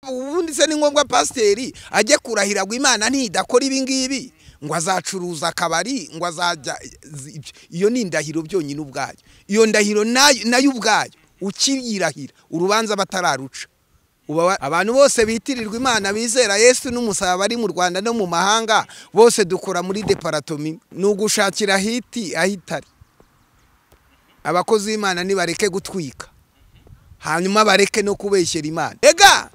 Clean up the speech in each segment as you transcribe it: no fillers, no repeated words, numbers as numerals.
Ubundi se ni ngombwa pasiteri ajye kurahira ngo Imana ntidakora ibi ngibi, ngo azacuruza akabari, ngo azajya? Iyo ni indahiro byonyine ubwayo. Iyo ndahiro nayo ubwayo ukiyirahira urubanza batararuca. Abantu bose bitirirwa Imana, bizera Yesu n'umusaraba, bari mu Rwanda no mu mahanga bose, dukora muri department. Ni ugushakira hit aho itari. Abakozi b'Imana nibareke gutwika, hanyuma bareke no kubeshyera Imana. Ega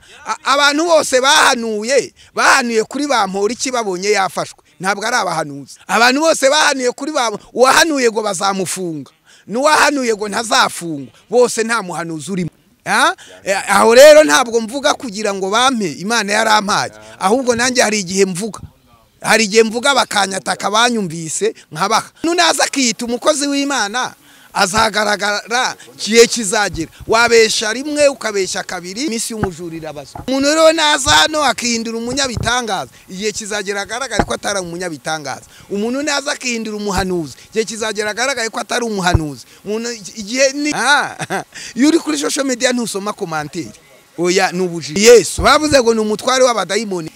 abantu bose bahanuye kuri Bamporiki babonye yafashwe, ntabwo ari abahanuzi. Abantu bose bahanuye kuri ba uwahanuye ngo bazamufunga n'uwahanuye ngo ntazafungwa, bose nta muhanuzi urimo. Aho rero ntabwo mvuga kugira ngo bampe, Imana yarampaye. Ahubwo nanjye hari igihe mvuga bakanyataka, banyumvise nkabaha. Nunaza akiyita umukozi w'Imana, azagaragara igihe kizagera. Wabesha rimwe, ukabesha kabiri, iminsi y'umujura irabazwa. Umuntu rero naza hano akihindura umunyabitangaza, igihe kizagera agaragare ko atari umunyabitangaza. Umuntu naza akihindura umuhanuzi, igihe kizagera agaragare ko atari umuhanuzi. Umuntu igihe ni iyo uri kuri social media ntusoma commentaire. Oya, ni ubujiji. Yesu bavuze ngo ni umutware w'abadayimoni.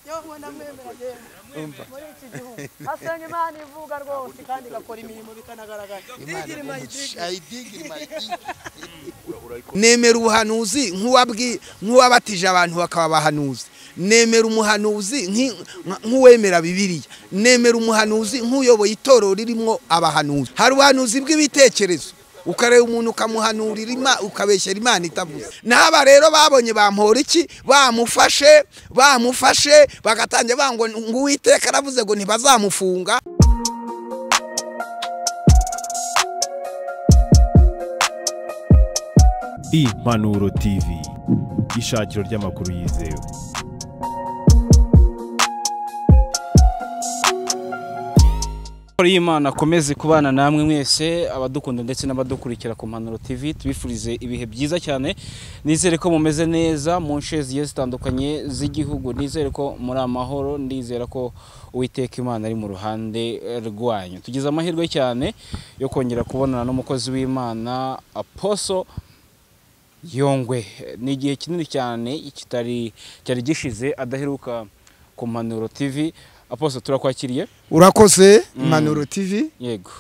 Yewe, ndamwemera yewe. Muri iki gihugu asenga Imana ivuga rwose kandi igakora imirimo bikanagaragara. Digiri mayidigiri. Nemera ubuhanuzi nk'uwabatije abantu bakaba abahanuzi. Nemera umuhanuzi nk'uwemera Bibiliya. Nemera umuhanuzi nk'uyoboye itorero ririmo abahanuzi. Hari ubuhanuzi bw'ibitekerezo, ukareba umuntu ukamuhanurira, ukabeshyera Imana itavuze. N'aba rero babonye Bamporiki bamufashe, bagatangira bavuga ngo Uwiteka aravuze ngo ntibazamufunga. Impanuro TV, ishakiro ry'amakuru yizewe. Amahoro y'Imana akomeze kubana namwe mwese abadukunda ndetse n'abadukurikira ku Mpanuro TV. Tubifurize ibihe byiza cyane. Nizere ko mumeze neza mu nce zigiye zitandukanye z'igihugu. Nizere ko muri amahoro. Ndizera ko Uwiteka Imana ari mu ruhande rwanyu. Tugize amahirwe cyane yo kongera kubonana n'umukozi w'Imana Apostle Yongwe. Ni igihe kinini cyane kitari cyari gishize adaheruka ku Mpanuro TV. Apostle, turakwakiriye. Urakoze, Impanuro TV. Yego.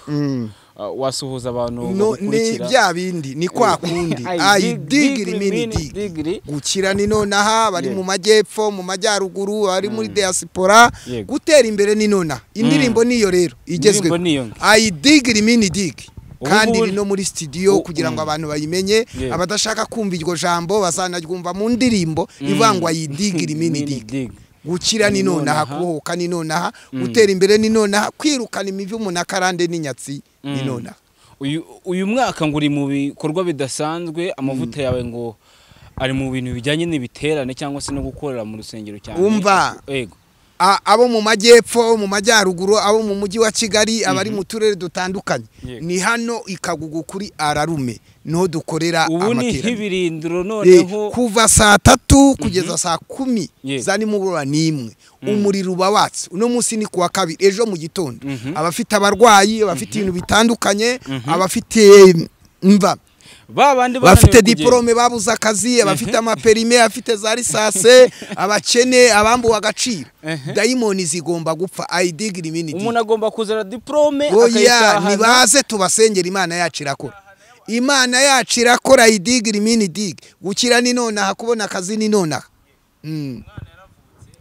Wasuhuza abantu No, ni bagukurikira. Bya bindi ni kwa kundi. I dig mini dig. Digiri. Gukira ni nonaha, bari mu majyepfo, mu majyaruguru, bari muri diaspora. Gutera imbere ni nonaha. Indirimbo niyo rero igezweho. Indirimbo niyo. I dig mini dig. Ubu Kandi ngubu iri no muri studio kugira ngo abantu bayimenye. Abadashaka kumva iryo jambo bazanaryumva mu ndirimbo ivuga ngo I dig mini Mini dig. dig. Gukira ni Ni nonaha, nonaha. kubohoka ni nonaha, gutera imbere ni nonaha, kwirukana imivumo na karande n'inyatsi ni nonaha. Uyu mwaka ngo uri mu bikorwa bidasanzwe. Amavuta yawe ngo ari mu bintu bijyanye n'ibiterane cyangwa se no gukorera mu rusengero cyane. Umva. Yego. Abo mu majyepfo, mu majyaruguru, abo mu mujyi wa Kigali, abari mu turere dutandukanye, ni hano ikagugu kuri Ararume niho dukorera Ubu ni amateraniro. nk'ibirindiro noneho. Kuva saa 3 kugeza saa 10 za nimugoroba n'imwe, umuriro uba watse. Uno munsi ni kuwa kabiri, ejo mu gitondo abafite abarwayi, abafite ibintu bitandukanye, abafite mva Ba bandi bafite bananiwe kugenda. diporome babuze akazi, abafite amaperime, abafite za licence, abakene, abambuwe agaciro, dayimoni zigomba gupfa. I dig mini. Umuntu agomba kuzana diporome Oya. akayitahana. Nibaze tubasengera. Imana yacu irakora, Imana yacu irakora. I dig mini dig. Gukira ni nonaha, kubona akazi ni nonaha.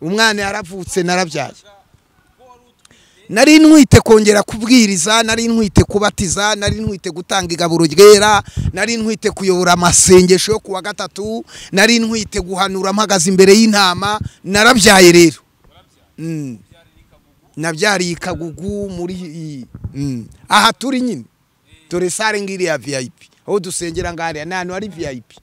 Umwana yaravutse, narabyaye. Nari ntwite kongera kubwiriza, nari ntwite kubatiza, nari ntwite gutanga igaburo ryera, nari ntwite kuyobora amasengesho yo kuwa gatatu, nari ntwite guhanura mpagaze imbere y'intama. Narabyaye rero. Nabyariye i Kagugu muri aha turi nyine. Dore salle ngiri ya VIP aho dusengera ngariya, ni ahantu hari VIP.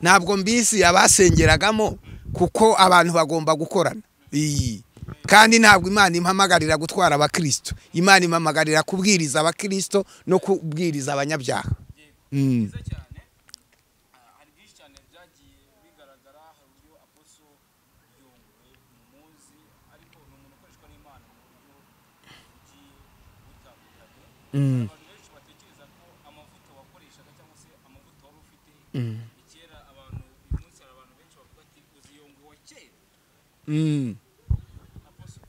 Ntabwo mbisi abasengeragamo, kuko abantu bagomba gukorana. Iyi. Kandi ntabwo Imana impamagarira gutwara abakristo, Imana impamagarira kubwiriza abakristo no kubwiriza abanyabyaha. Byiza cyane. Hari byinshi cyane byagiye bigaragara. Hari uburyo Apostle Yongwe mumuzi, ariko ni umuntu ukoreshwa n'Imana mu buryo bugiye butandukanye. Abantu benshi batekereza ko Kera abantu, uyu munsi hari abantu benshi bavuga ati uzi Yongwe wa kera. Apostle,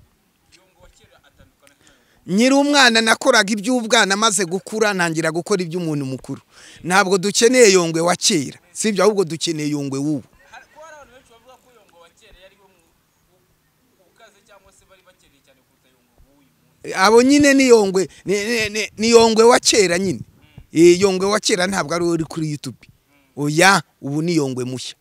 Yongwe wa kera atandukana n'ayo? Nkiri umwana nakoraga iby'ubwana, maze gukura ntangira gukora iby'umuntu mukuru. Ntabwo dukeneye Yongwe wa kera, sibyo? Ahubwo dukeneye Yongwe w'ubu. Ko hari abantu benshi bavuga ko Yongwe wa kera yari we ukaze cyangwa se bari bakeneye cyane kuruta Yongwe w'uyu munsi. Abo nyine ni Yongwe, ni Yongwe wa kera nyine. Yongwe wa kera ntabwo ari uri kuri YouTube. Oya, ubu ni Yongwe mushya.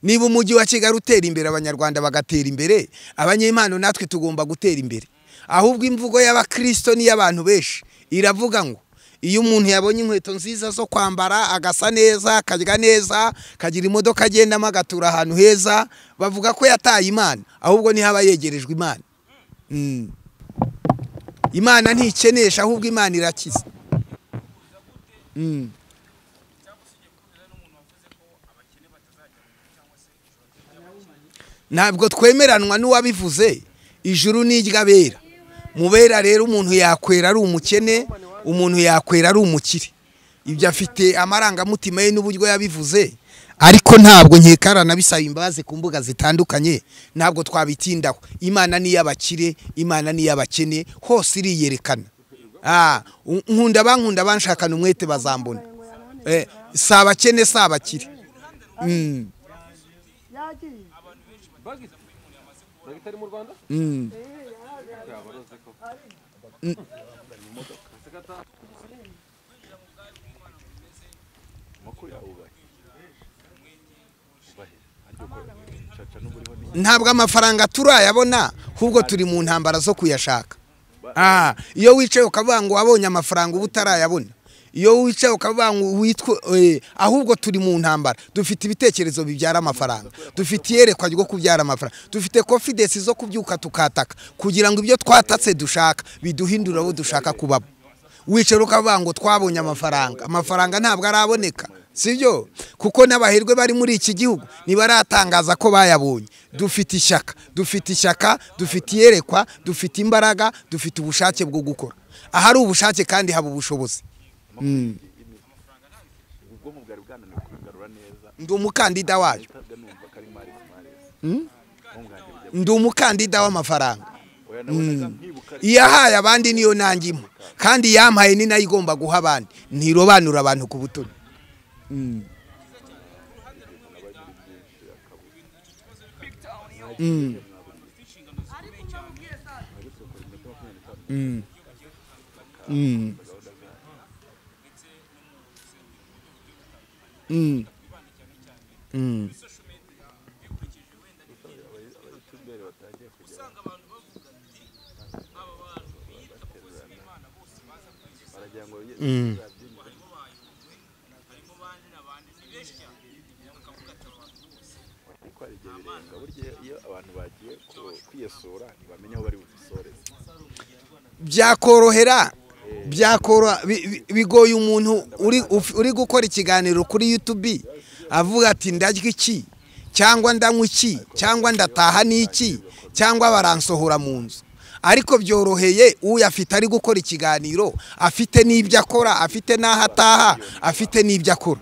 Niba umujyi wa Kigali utera imbere, Abanyarwanda bagatera imbere, abanyempano natwe tugomba gutera imbere. Ahubwo imvugo y'Abakristo n'iy'abantu benshi iravuga ngo iyo umuntu yabonye inkweto nziza zo kwambara, agasa neza, akarya neza, akagira imodoka agendamo, agatura ahantu heza, bavuga ko yataye Imana. Ahubwo niho aba yegerejwe Imana. Imana ntikenesha, ahubwo Imana irakiza. Cyangwa se ugiye guhuza n'umuntu wavuze ko abakene batazajya mu ijuru cyangwa se ijuru atari iry'abakene? Ntabwo twemeranwa n'uwabivuze. Ijuru ni iry'abera. Mu bera rero, umuntu yakwera ari umukene, umuntu yakwera ari umukire. Ibyo afite amarangamutima ye n'uburyo yabivuze, ariko ntabwo nkekarana bisaba imbabazi ku mbuga zitandukanye. Ntabwo twabitindaho. Imana ni iy'abakire, Imana ni iy'abakene, hose iriyerekana. Nkunda abankunda, banshakana umwete bazambona. Si abakene, si abakire. Yagiye. Dogiteri mu Rwanda yabaroze ko. Amakuru yawe ubahe ubahe ariko caca n'uburiho ni Ntabwo amafaranga turayabona, ahubwo turi mu ntambara zo kuyashaka. Iyo wicaye ukavuga ngo wabonye amafaranga, uba utarayabona. Iyo wicaye ukavuga ngo witwe, ahubwo turi mu ntambara. Dufite ibitekerezo bibyara amafaranga, dufite iyerekwa ryo kubyara amafaranga, dufite confidence zo kubyuka tukataka kugira ngo ibyo twatatse dushaka biduhindure abo dushaka kubamo. Wicara ukavuga ngo twabonye amafaranga, amafaranga ntabwo araboneka, sibyo? Kuko n'abahirwe bari muri iki gihugu ntibaratangaza ko bayabonye. Dufite ishyaka, dufite ishyaka, dufite iyerekwa, dufite imbaraga, dufite ubushake bwo gukora. Ahari ubushake kandi haba ubushobozi. Ubwonko bwari bwananiwe kubigarura neza. Ndi umukandida wayo. Nahitaga numva ko ari Maris Maris ubwonko bwanjye bujya Ndi umukandida w'amafaranga. Oya, nabonaga nkibuka. Iyo ahaye abandi niyo nanjye impa, kandi yampaye ni nayo igomba guha abandi. Ntirobanura abantu ku butoni. Abayitubere batangiye kujya Usanga abantu bavuga ati aba bantu biyita abakozi b'Imana bose baza kwinjiza baragira ngo harimo ba Yongwe, harimo bande n'abandi, ni benshi cyane, bakavuga ati aba bantu bose Ariko hari igihe birenga. Burya iyo abantu bagiye kwiyesura ntibamenya aho bari bubisoreze. Byakorohera, byakora bigoye umuntu uri gukora ikiganiro kuri YouTube avuga ati ndarya iki, cyangwa ndanywa iki, cyangwa ndataha n'iki, cyangwa baransohora mu nzu. Ariko byoroheye uyafite ari gukora ikiganiro afite n'ibyo akora, afite n'aho ataha, afite n'ibyo akora.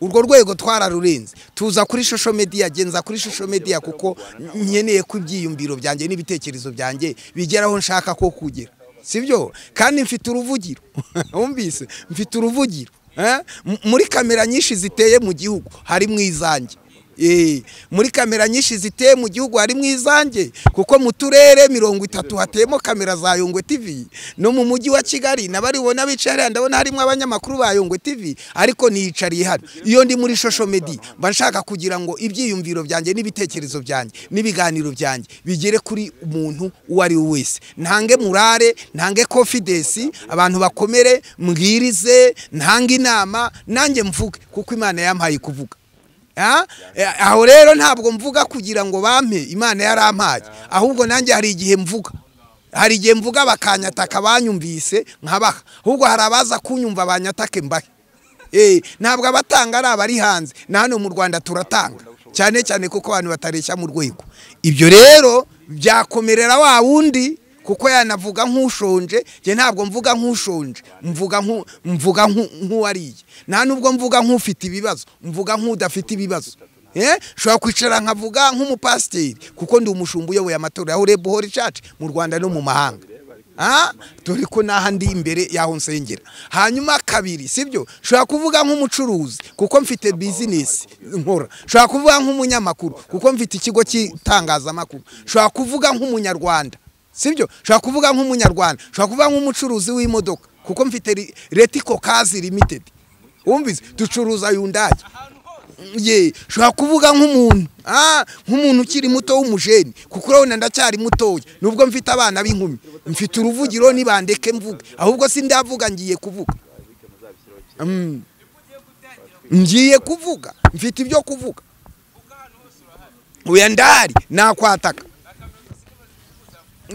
Urwo rwego twararurenze, tuza kuri social media. Genza kuri social media kuko nkeneye ko ibyiyumviro byanjye n'ibitekerezo byanjye bigeraho nshaka ko kugera, sibyo? Kandi mfite uruvugiro, wumvise? Mfite uruvugiro, eh? Muri kamera nyinshi ziteye mu gihugu harimo izanjye. Muri kamera nyinshi ziteye mu gihugu harimo izanjye, kuko mu turere 30 hateyemo kamera za Yongwe TV, no mu mujyi wa Kigali n'abaribona bicaye hariya ndabona harimo abanyamakuru ba Yongwe TV, ariko niyicariye hano. Iyo ndi muri social media mba nshaka kugira ngo ibyiyumviro byanjye n'ibitekerezo byanjye n'ibiganiro byanjye bigere kuri umuntu uwo ari we wese. Ntange murare, ntange confidence, abantu bakomere, mbwirize, ntange inama, nanjye mvuge kuko Imana yampaye kuvuga. Aho rero ntabwo mvuga kugira ngo bampe, Imana yarampaye. Ahubwo nanjye hari igihe mvuga, hari igihe mvuga bakanyataka, banyumvise nkabaha. Ahubwo hari abaza kunyumva banyatake mbahe. Ntabwo abatanga ari abari hanze, na hano mu Rwanda turatanga, cyane cyane kuko abantu batareshya mu rwego. Ibyo rero byakomerera wa wundi. Kuko yanavuga nk'ushonje, je ntabwo mvuga nk'ushonje, mvuga nk'uwariye. Nta nubwo mvuga nk'ufite ibibazo, mvuga nk'udafite ibibazo. Nshobora kwicara nkavuga nk'umupasiteri kuko ndi umushumba uyoboye amatorero ya Horeb Holy Church mu Rwanda no mu mahanga. Dore ko naha ndi imbere yaho nsengera. Hanyuma kabiri, sibyo? Nshobora kuvuga nk'umucuruzi kuko mfite business nkora. Nshobora kuvuga nk'umunyamakuru kuko mfite ikigo cy'itangazamakuru. Nshobora kuvuga nk'umunyarwanda, sibyo? Nshobora kuvuga nk'umunyarwanda, nshobora kuvuga nk'umucuruzi w'imodoka kuko mfite Retico Cars Limited. Wumvise? Ducuruza Hyundai. Ye, nshobora kuvuga nk'umuntu, nk'umuntu ukiri muto w'umujeni, kuko urabona ndacyari mutoya nubwo mfite abana b'inkumi, mfite uruvugiro nibandeke mvuge, ahubwo sindavuga ngiye kuvuga. Ngiye kuvuga, mfite ibyo kuvuga. Oya ndari nakwataka.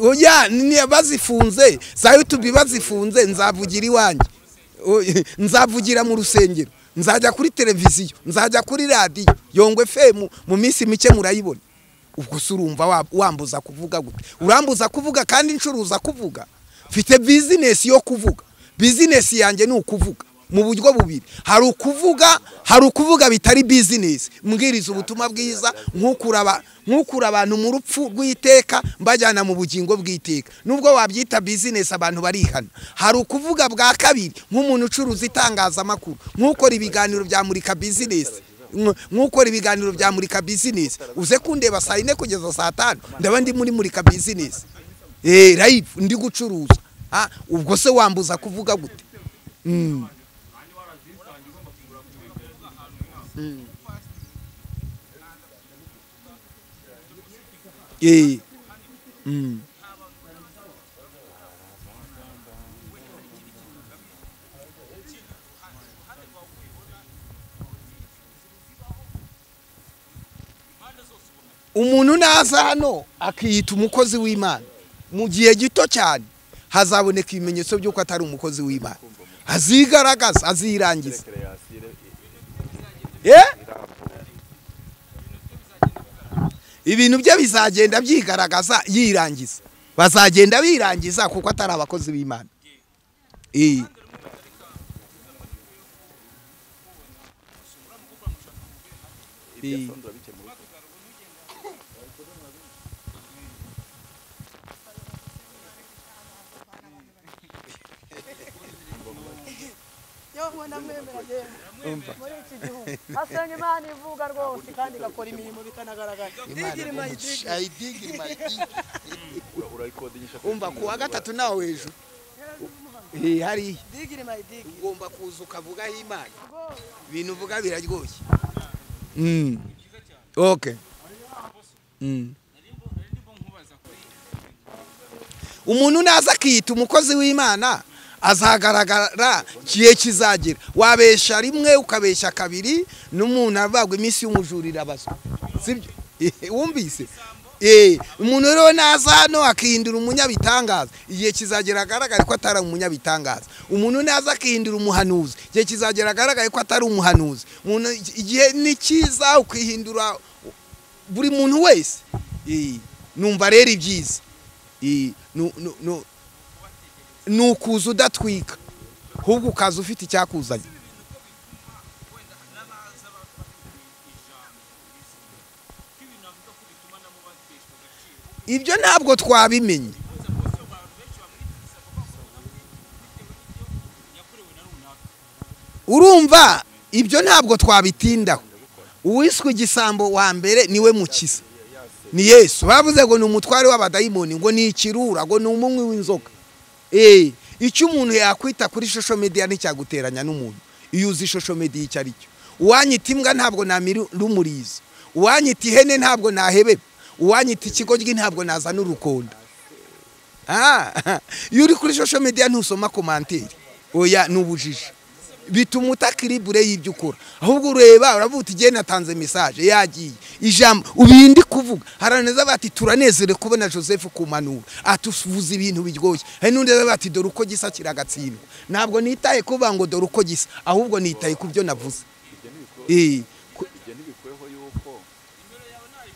Oya bazifunze, za YouTube bazifunze, nzavugira iwanjye. Nzavugira mu rusengero, nzajya kuri televiziyo, nzajya kuri radiyo Yongwe FM mu minsi mike murayibona. Ubwo se urumva wambuza kuvuga gute? Urambuza kuvuga kandi ncuruza kuvuga. Mfite business yo kuvuga. Business yanjye ni ukuvuga mu buryo bubiri. Hari ukuvuga bitari business, mbwiriza ubutumwa bwiza nkukura abantu mu rupfu rw'iteka mbajyana mu bugingo bw'iteka. Nubwo wabyita business abantu barihana. Hari ukuvuga bwa kabiri nk'umuntu ucuruza itangazamakuru, nk'ukora ibiganiro bya Murika Business, nk'ukora ibiganiro bya Murika Business. Uze kundeba saa 4 kugeza saa 5 ndaba ndi muri Murika Business. Live ndi gucuruza. Ubwo se wambuza kuvuga gute? Umuntu naza hano akiyita umukozi w'Imana, mu gihe gito cyane hazaboneka ibimenyetso by'uko atari umukozi w'Imana. Azigaragaza, azirangiza. Ibintu bye bizagenda byigaragaza yirangiza. Bazagenda birangiza kuko atari abakozi b'Imana. Muri iki gihugu asenga Imana ivuga rwose kandi igakora imirimo bikanagaragara. Umva kuwa gatatu nawe ejo hari ugomba kuza ukavugaho Imana, ibintu uvuga biraryoshye. Okay. Umuntu naza akiyita umukozi w'Imana azagaragara kiye kizagira. Wabesha rimwe ukabesha kabiri, n'umuntu avagwa iminsi y'umujurira abazwa, sibyo? Wumvise? Umuntu rero naza hano akihindura umunyabitangaza, igihe kizagera agaragare ko atari umunyabitangaza. Umuntu naza akihindura umuhanuzi, igihe kizagera agaragare ko atari umuhanuzi. Umuntu igihe ni kiza ukihindura buri muntu wese. Numva rero ibyiza nukuza udatwika, ahubwo ukaza ufite icyakuzanye. Ibyo ntabwo twabimenye. Urumva ibyo ntabwo twabitindaho. Uwiswe igisambo wa mbere niwe mukiza, ni Yesu. Bavuze ngo ni umutware w'abadayimoni, ngo ni ikirura, ngo ni umunywi w'inzoga. Icyo umuntu yakwita kuri social media nticyaguteranya n'umuntu. Iyo uzi social media icyo ari cyo. Uwanyita imbwa ntabwo namira umurizo, uwanyita ihene ntabwo nahebeba, uwanyita ikigoryi ntabwo nazana urukonda. Iyo uri kuri social media ntusoma commentaire, oya ni ubujiji. Bituma utakiribure y'ibyo ukora, ahubwo ureba uravuga uti jye natanze message yagiye ijambo ubindi kuvuga. Haraneza bati turanezere kubona Joseph kumanura atuvuza ibintu biryoshye. Hari n'undi bati dore uko gisa kiragatsindwa. Ntabwo nitaye kuba ngo dore uko gisa, ahubwo nitaye ku byo navuze. Ibyo ntibikuyeho yuko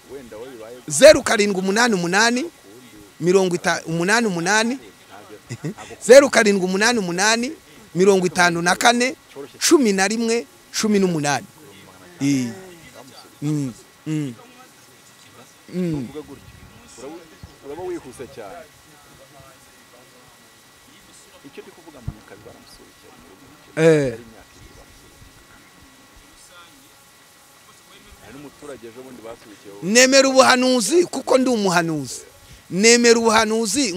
wenda we bibaye 0788 88 0788 54 11 18. Uraba wihuse cyane. Icyo ndi kuvuga Munyakazi baramusubikira. Nemera ubuhanuzi kuko ndi umuhanuzi. Nemera ubuhanuzi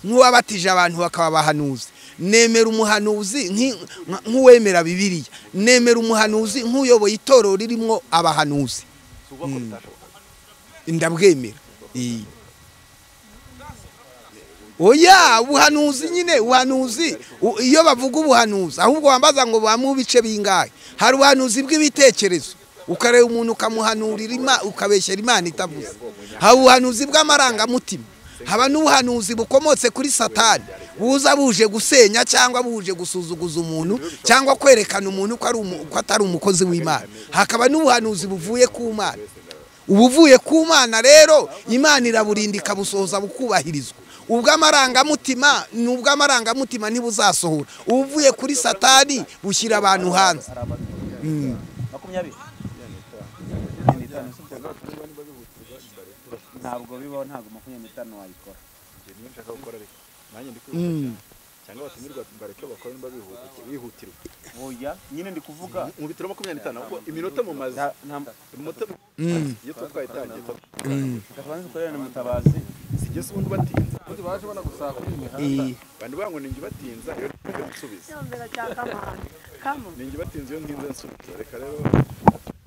nk'uwabatije abantu bakaba abahanuzi. Nemera umuhanuzi nk'uwemera Bibiliya. Nemera umuhanuzi nk'uyoboye itorero ririmo abahanuzi. Ndabwemera. Oya, ubuhanuzi nyine, ubuhanuzi iyo bavuga ubuhanuzi ahubwo wambaza ngo bamu bice bingahe. Hari ubuhanuzi bw'ibitekerezo, ukareba umuntu ukamuhanurira ukabeshyera Imana itavuze. Hari ubuhanuzi bw'amarangamutima, haba n'ubuhanuzi bukomotse kuri Satani buza buje gusenya cyangwa buje gusuzuguza umuntu cyangwa kwerekana umuntu ko atari umukozi w'Imana. Hakaba n'ubuhanuzi buvuye ku Mana. Ubuvuye ku Mana rero Imana iraburinda ikabusohoza bukubahirizwa. Ubw'amarangamutima n'ubw'amarangamutima ntibuzasohora. Ubuvuye kuri Satani bushyira abantu hanze. Ntabwo bibaho, ntabwo 25 wayikora. Nshaka gukora ariko nanjye ndi kwihuta cyane. Cyangwa batumirwa bareke bakora nimba bihutirwa. Oya, nyine ndi kuvuga mu bitiro 25 ahubwo iminota mu mazi. Iminota iyo twayitangiye. Tubanze ukorera na Mutabazi. Sigeze ubundi batinza. Ubundi baje bona gusaka imihanda. Bandi bango ninjye batinza iyo ntinze nsubiza. Ninjye batinza iyo ntinze nsubiza. Reka rero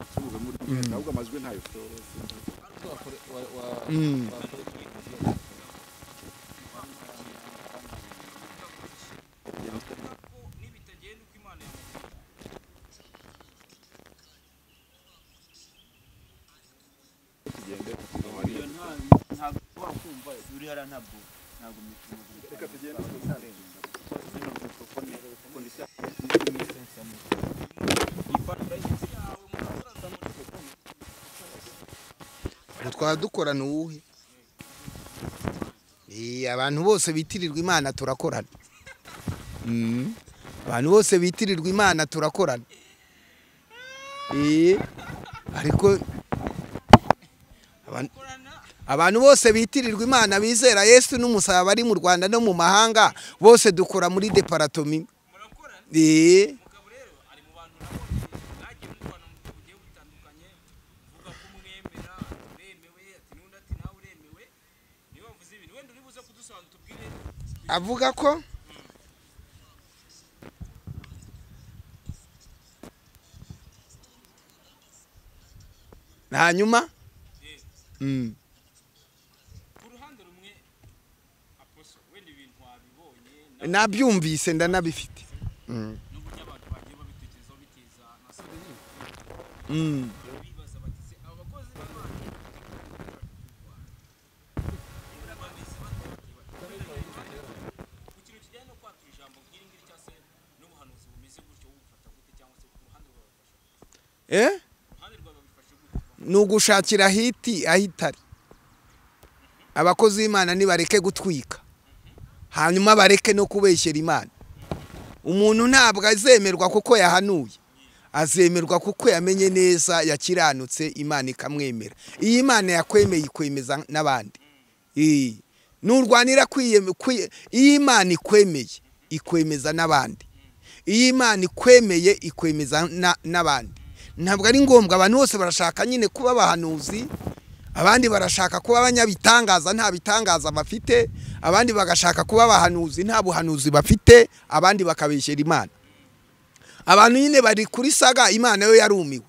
nsubize muri ntabwo amajwi ntayo. Twaba dukorana uwuhe? Abantu bose bitirirwa Imana turakorana. Abantu bose bitirirwa Imana turakorana. Ariko abantu bose bitirirwa Imana bizera Yesu n'umusaraba bari mu Rwanda no mu mahanga bose dukora muri deparatomi. Avuga ko hanyuma nabyumvise ndanabifite. Nugushakira hiti ahitari. Abakozi b'Imana nibareke gutwika, hanyuma bareke no kubeshyera Imana. Umuntu ntabwo azemerwa kuko yahanuye, azemerwa kuko yamenye neza yakiranutse Imana ikamwemera. Iyi Imana yakwemeye ikwemeza n'abandi. Nurwanira iyi Imana ikwemeye ikwemeza n'abandi. Iyi Imana ikwemeye ikwemeza n'abandi. Ntabwo ari ngombwa abantu bose barashaka nyine kuba abahanuzi, abandi barashaka kuba abanyabitangaza nta bitangaza bafite, abandi bagashaka kuba abahanuzi nta buhanuzi bafite, abandi bakabeshyera Imana. Abantu nyine bari kuri saga, Imana yo yarumiwe.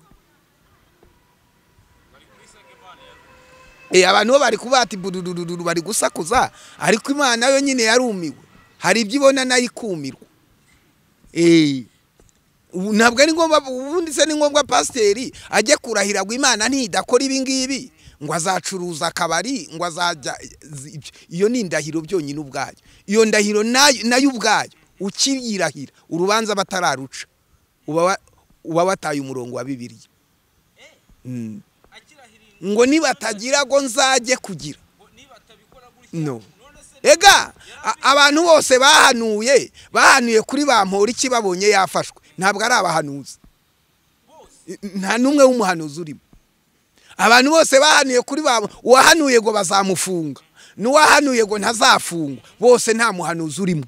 Abantu bo bari kubati budududuru bari gusakuza, ariko Imana yo nyine yarumiwe. Hari ibyo ibona nayo ikumirwa. Ntabwo ari ngombwa, ubundi se ni ngombwa pasiteri ajye kurahira ngo Imana ntidakora ibi ngibi, ngo azacuruza akabari, ngo azajya. Iyo ni indahiro byonyine ubwayo. Iyo ndahiro nayo ubwayo ukiyirahira urubanza batararuca uba wataye umurongo wa Bibiliya. Ngo nibatagira ngo nzajye kugira, No ega abantu bose bahanuye kuri Bamporiki babonye yafashwe, ntabwo ari abahanuzi, nta numwe w'umuhanuzi urimo. Abantu bose bahanuye kuri uwahanuye ngo bazamufunga n'uwahanuye ngo ntazafungwa, bose nta muhanuzi urimo,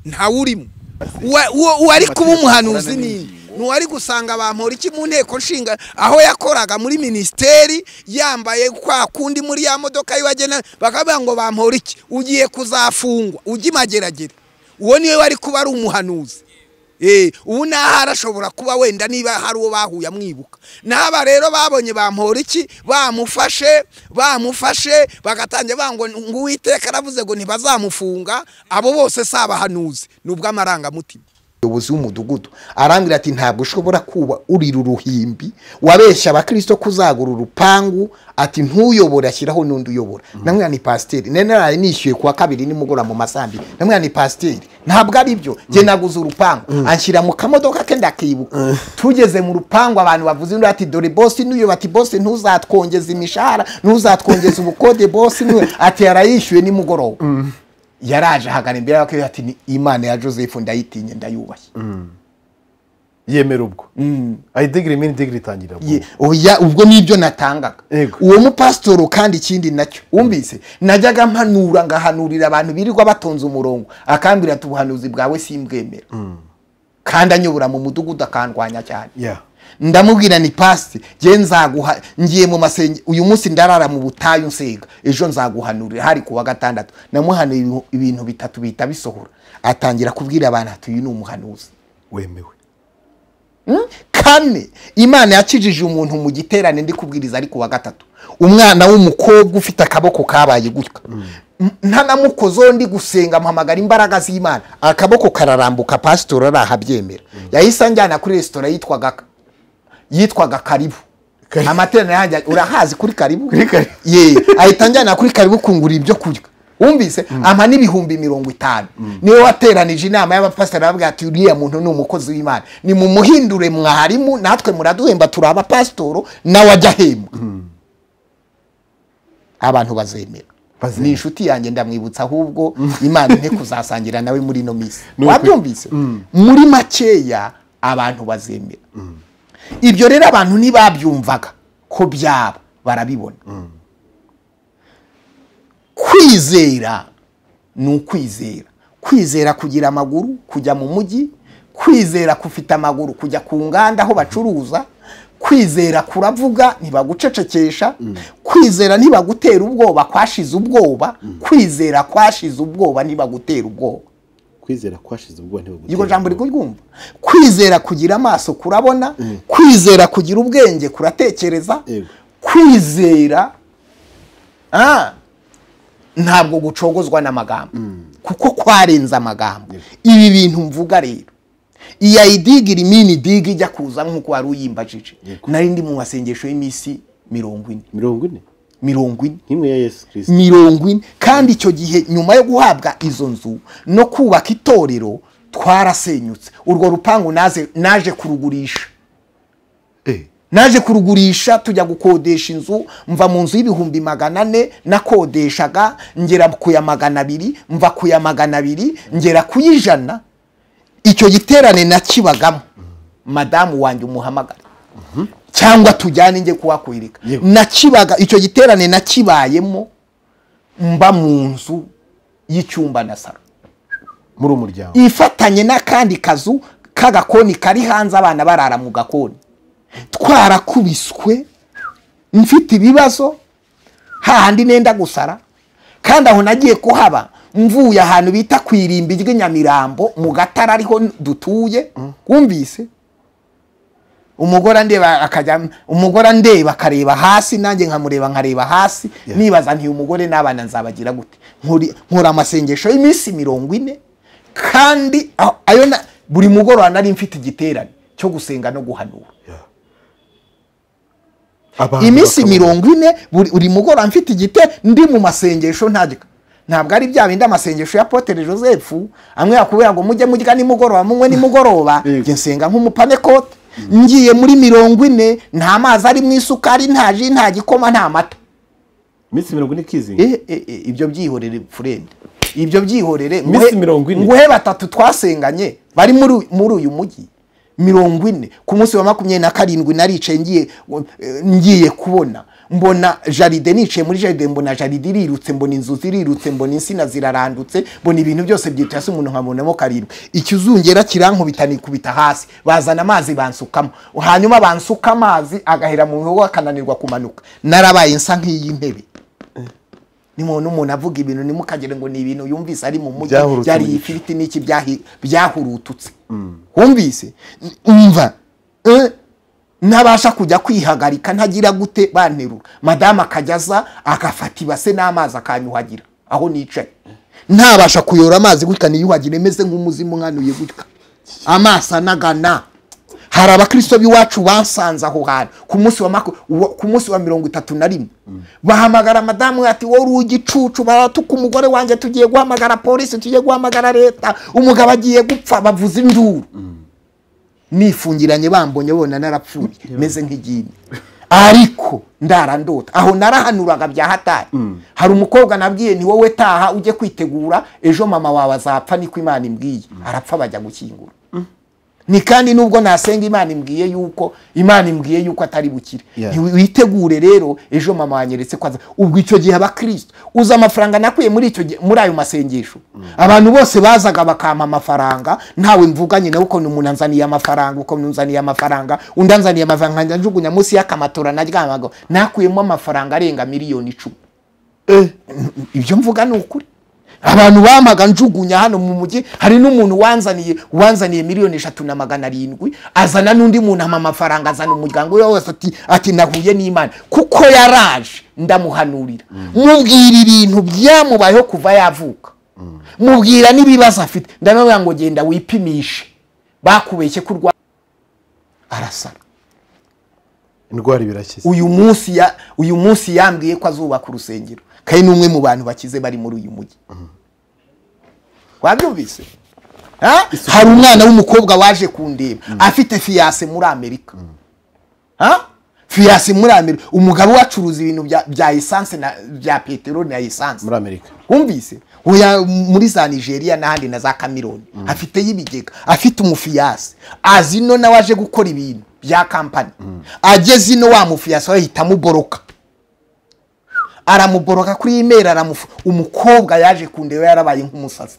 nta urimo. Uwari kuba umuhanuzi nini nuwari gusanga Bamporiki mu nteko nshinga aho yakoraga muri ministeri yambaye kwa kundi muri ya modoka yiwagena, bakavuga ngo Bamporiki ugiye kuzafungwa ujye Mageragere, uwo niwe wari kuba ari umuhanuzi. Ubu naho arashobora kuba wenda niba hari uwo bahuye amwibuka. N'aba rero babonye Bamporiki bamufashe bagatangira bango ngo Uwiteka aravuze ngo ntibazamufunga, abo bose si abahanuzi nubwo amarangamutima. Umuyobozi w'umudugudu arambwira ati ntabwo ushobora kuba urira uruhimbi wabeshya abakristo kuzagura urupangu, ati ntuyobora ashyiraho n'undi uyobora. Namwe ni pasiteri, nari nishyuye kuwa kabiri nimugora mu masambi, namwe ni pasiteri ntabwo ari byo, jye naguze urupangu anshyira mu kamodoka ke ndakibuka. Tugeze mu rupangu abantu bavuze undi ati dore bosi n'uyo, bati bosi ntuzatwongeza imishahara, ntuzatwongeza ubukode bosi n'uyo, ati yarayishyuye nimugoroba. Yaraje ahagana imbere y'abakristo ati ni Imana ya Joseph ndayitinye ndayubaye. Yemera ubwo. Ayidigiri mini digiri itangira ubwo. Oya ubwo nibyo natangaga. Uwo mupasitoro kandi ikindi nacyo wumvise najyaga mpanura ngahanurira abantu birirwa batonze umurongo, akambwira ati ubuhanuzi bwawe simbwemera. Kandi anyobora mu mudugudu akandwanya cyane. Ndamubwira ni pasti je nzaguha ngiye mu masenge uyu munsi ndarara mu butayu nsenga ejo nzaguhanurira, hari kuwa gatandatu namuhanuye ibintu bitatu bita bisohora, atangira kubwira abantu ati uyu ni umuhanuzi wemewe. Kane Imana yakijije umuntu mu giterane ndi kubwiriza ari kuwa gatatu, umwana w'umukobwa ufite akaboko kabaye gutya, ntanamukozo ndi gusenga mpamagara imbaraga z'Imana, akaboko kararambuka, pastor arahabyemera. Yahise anjyana kuri restaurant yitwaga Karibu. Amaterano yanjye urahazi kuri Karibu? Ye, ahita anjyana kuri Karibu kungura ibyo kurya. Wumvise ampa n'ibihumbi 50. Niwe wateranije inama y'abapasiteri aravuga ati uriya muntu ni umukozi w'Imana, ni mumuhindure mwarimu, natwe muraduhemba turi abapasitoro nawe ajya ahembwa. Abantu bazemera. Ni inshuti yanjye ndamwibutsa ahubwo Imana nte kuzasangira nawe muri ino minsi. Wabyumvise? Muri makeya abantu bazemera. Ibyo rero abantu ntibabyumvaga ko byaba barabibona. Kwizera ni ukwizera. Kwizera kugira amaguru kujya mu mujyi, kwizera kufita amaguru kujya ku nganda aho bacuruza, kwizera kuravuga ntibagucecekesha, kwizera ntibagutera ubwoba kwashize ubwoba, kwizera kwashize ubwoba ntibagutera ubwoba. Kwizera kwashize ubwoba ntibagutera. Yego jambo rikuryumva. Kwizera kugira amaso kurabona, kwizera kugira ubwenge kuratekereza, kwizera ntabwo gucogozwa n'amagambo kuko kwarenza amagambo. Ibi bintu mvuga rero iya idigira imini digi ijya kuza nkuko wari uyimbajije, nari ndi mu masengesho y'imisi 40 40 nk'imwe ya Yesu Kristo 40. Kandi icyo gihe nyuma yo guhabwa izo nzu no kubaka itorero twarasenyutse. Urwo rupangu naje kurugurisha. Naje kurugurisha tujya gukodesha inzu, mva mu nzu y'ibihumbi 400 nakodeshaga ngera ku ya 200, mva ku ya 200 ngera ku 100. Icyo giterane nakibagamo madamu wanjye umuhamagara cyangwa tujyane nge kuhakwirika. Nakibaga icyo giterane nakibayemo mba mu nzu y'icyumba na saro muri umuryango ifatanye n'akandi kazu k'agakoni kari hanze, abana barara mu gakoni. Twarakubiswe mfite ibibazo hahandi nenda gusara, kandi aho nagiye kuhaba mvuye ahantu bita kwirimbi ry'Inyamirambo mu Gatara ariho dutuye. Wumvise umugore andeba akajya, umugore andeba akareba hasi nanjye nkamureba nkareba hasi, nibaza nti umugore n'abana nzabagira gute. Nkora amasengesho y'iminsi 40, kandi ayo buri mugoroba nari mfite igiterane cyo gusenga no guhanura. Iminsi 40 buri mugoroba mfite igite ndi mu masengesho ntajya. Ntabwo ari bya bindi amasengesho ya Apotre Joseph amwe yakubera ngo mujye murya nimugoroba munywe nimugoroba, nge nsenga nk'umupanekote. Ngiye muri 40 nta mazi ari mu isukari, nta ji, nta gikoma, nta mata. Iminsi 40 ikizinga. Ibyo byihorere friend, ibyo byihorere. Iminsi 40. Nguhe batatu twasenganye bari muri uyu mujyi 40. Ku munsi wa 27 naricaye ngiye kubona, mbona jaride, nicaye muri jaride mbona jaride irirutse, mbona inzu zirirutse, mbona insina zirarandutse, mbona ibintu byose byitwa se umuntu nkabonamo 7. Ikizungera kirankubita nikubita hasi, bazana amazi bansukamo, hanyuma bansuka amazi agahera mu nkogo akananirwa kumanuka. Narabaye nsa nk'iyi ntebe. Ni umuntu avuga ibintu nimukagire ngo ni ibintu yumvise ari mu mujyi, byari ifiriti n'iki byahurututse. Wumvise umva ntabasha kujya kwihagarika, ntagira gute, banterura. Madame akajyaza agafata ibase n'amazi akanyuhagira aho nicaye, ntabasha kuyora amazi gutya niyuhagire, meze nk'umuzimu nkanuye gutya, amaso anagana. Hari abakristo b'iwacu basanze aho hantu ku munsi wa 31, bahamagara madamu ati wowe uri igicucu, baratuka umugore wanjye, tugiye guhamagara polisi, tugiye guhamagara leta, umugabo agiye gupfa, bavuza induru. Nifungiranye bambonye bona narapfuye meze nk'igini, ariko ndarandota. Aho narahanuraga bya hatari. Hari umukobwa nabwiye ni wowe taha ujye kwitegura, ejo mama wawe azapfa, niko Imana imbwiye. Arapfa bajya gukingura. Ni kandi nubwo nasenga Imana imbwiye yuko atari bukire. Witegure rero ejo mama wanyeretse kwaza. Ubwo icyo gihe abakristo uza amafaranga nakuye muri icyo gihe muri ayo masengesho, abantu bose bazaga bakampa amafaranga, ntawe mvuganye nawe uko umuntu anzaniye amafaranga, uko nzaniye amafaranga, undi anzaniye amafaranga, njugunya munsi y'akamatora naryamaga, nakuyemo amafaranga arenga miliyoni 10. Ibyo mvuga ni ukuri. Abantu bamaga njugunya hano mu mujyi. Hari n'umuntu wanzaniye miliyoni 3,700, azana n'undi muntu ama amafaranga, azana umuryango we wose, ati nahuye n'Imana kuko yaraje ndamuhanurira, mubwira ibintu byamubayeho kuva yavuka, mubwira n'ibibazo afite, ndamubwira ngo genda wipimishe bakubeshye kurwa. Arasara indwara birakize. Uyu munsi yambwiye ko azubaka urusengero, kandi n'umwe mu bantu bakize bari muri uyu mujyi. Wabyumvise? Hari umwana w'umukobwa waje kundeba afite fiancé muri Amerika. Fiancé muri Amerika, umugabo wacuruza ibintu bya essence na bya peteroli na essence muri Amerika. Wumvise? Oya, muri za Nigeria n'ahandi na za Cameroon afite y'ibigega, afite umufiancé azino nawe aje gukora ibintu bya company. Ageze ino wa mufiancé ahita amuboroka, aramuboroka kuri email, aramufu. Umukobwa yaje kundeba yarabaye nk'umusazi.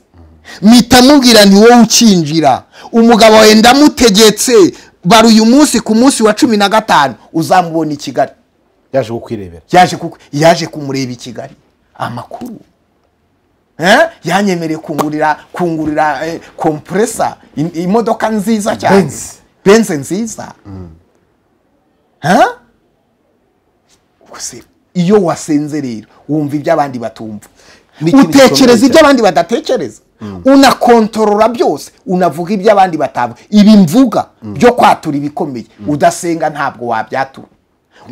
Mitamubwira nti wowe ukinjira, umugabo wawe ndamutegetse, bari uyu munsi ku munsi wa 15 uzamubona i Kigali. Yaje kukwirebera, yaje kumureba i Kigali. Amakuru yanyemereye kungurira compressor, imodoka nziza cyane, Benz nziza. Iyo wasenze rero wumva ibyo abandi batumva, utekereza ibyo abandi badatekereza, unakontorora byose, unavuga ibyo abandi batavuga. Ibi mvuga byo kwatura ibikomeye, udasenga ntabwo wabyatura.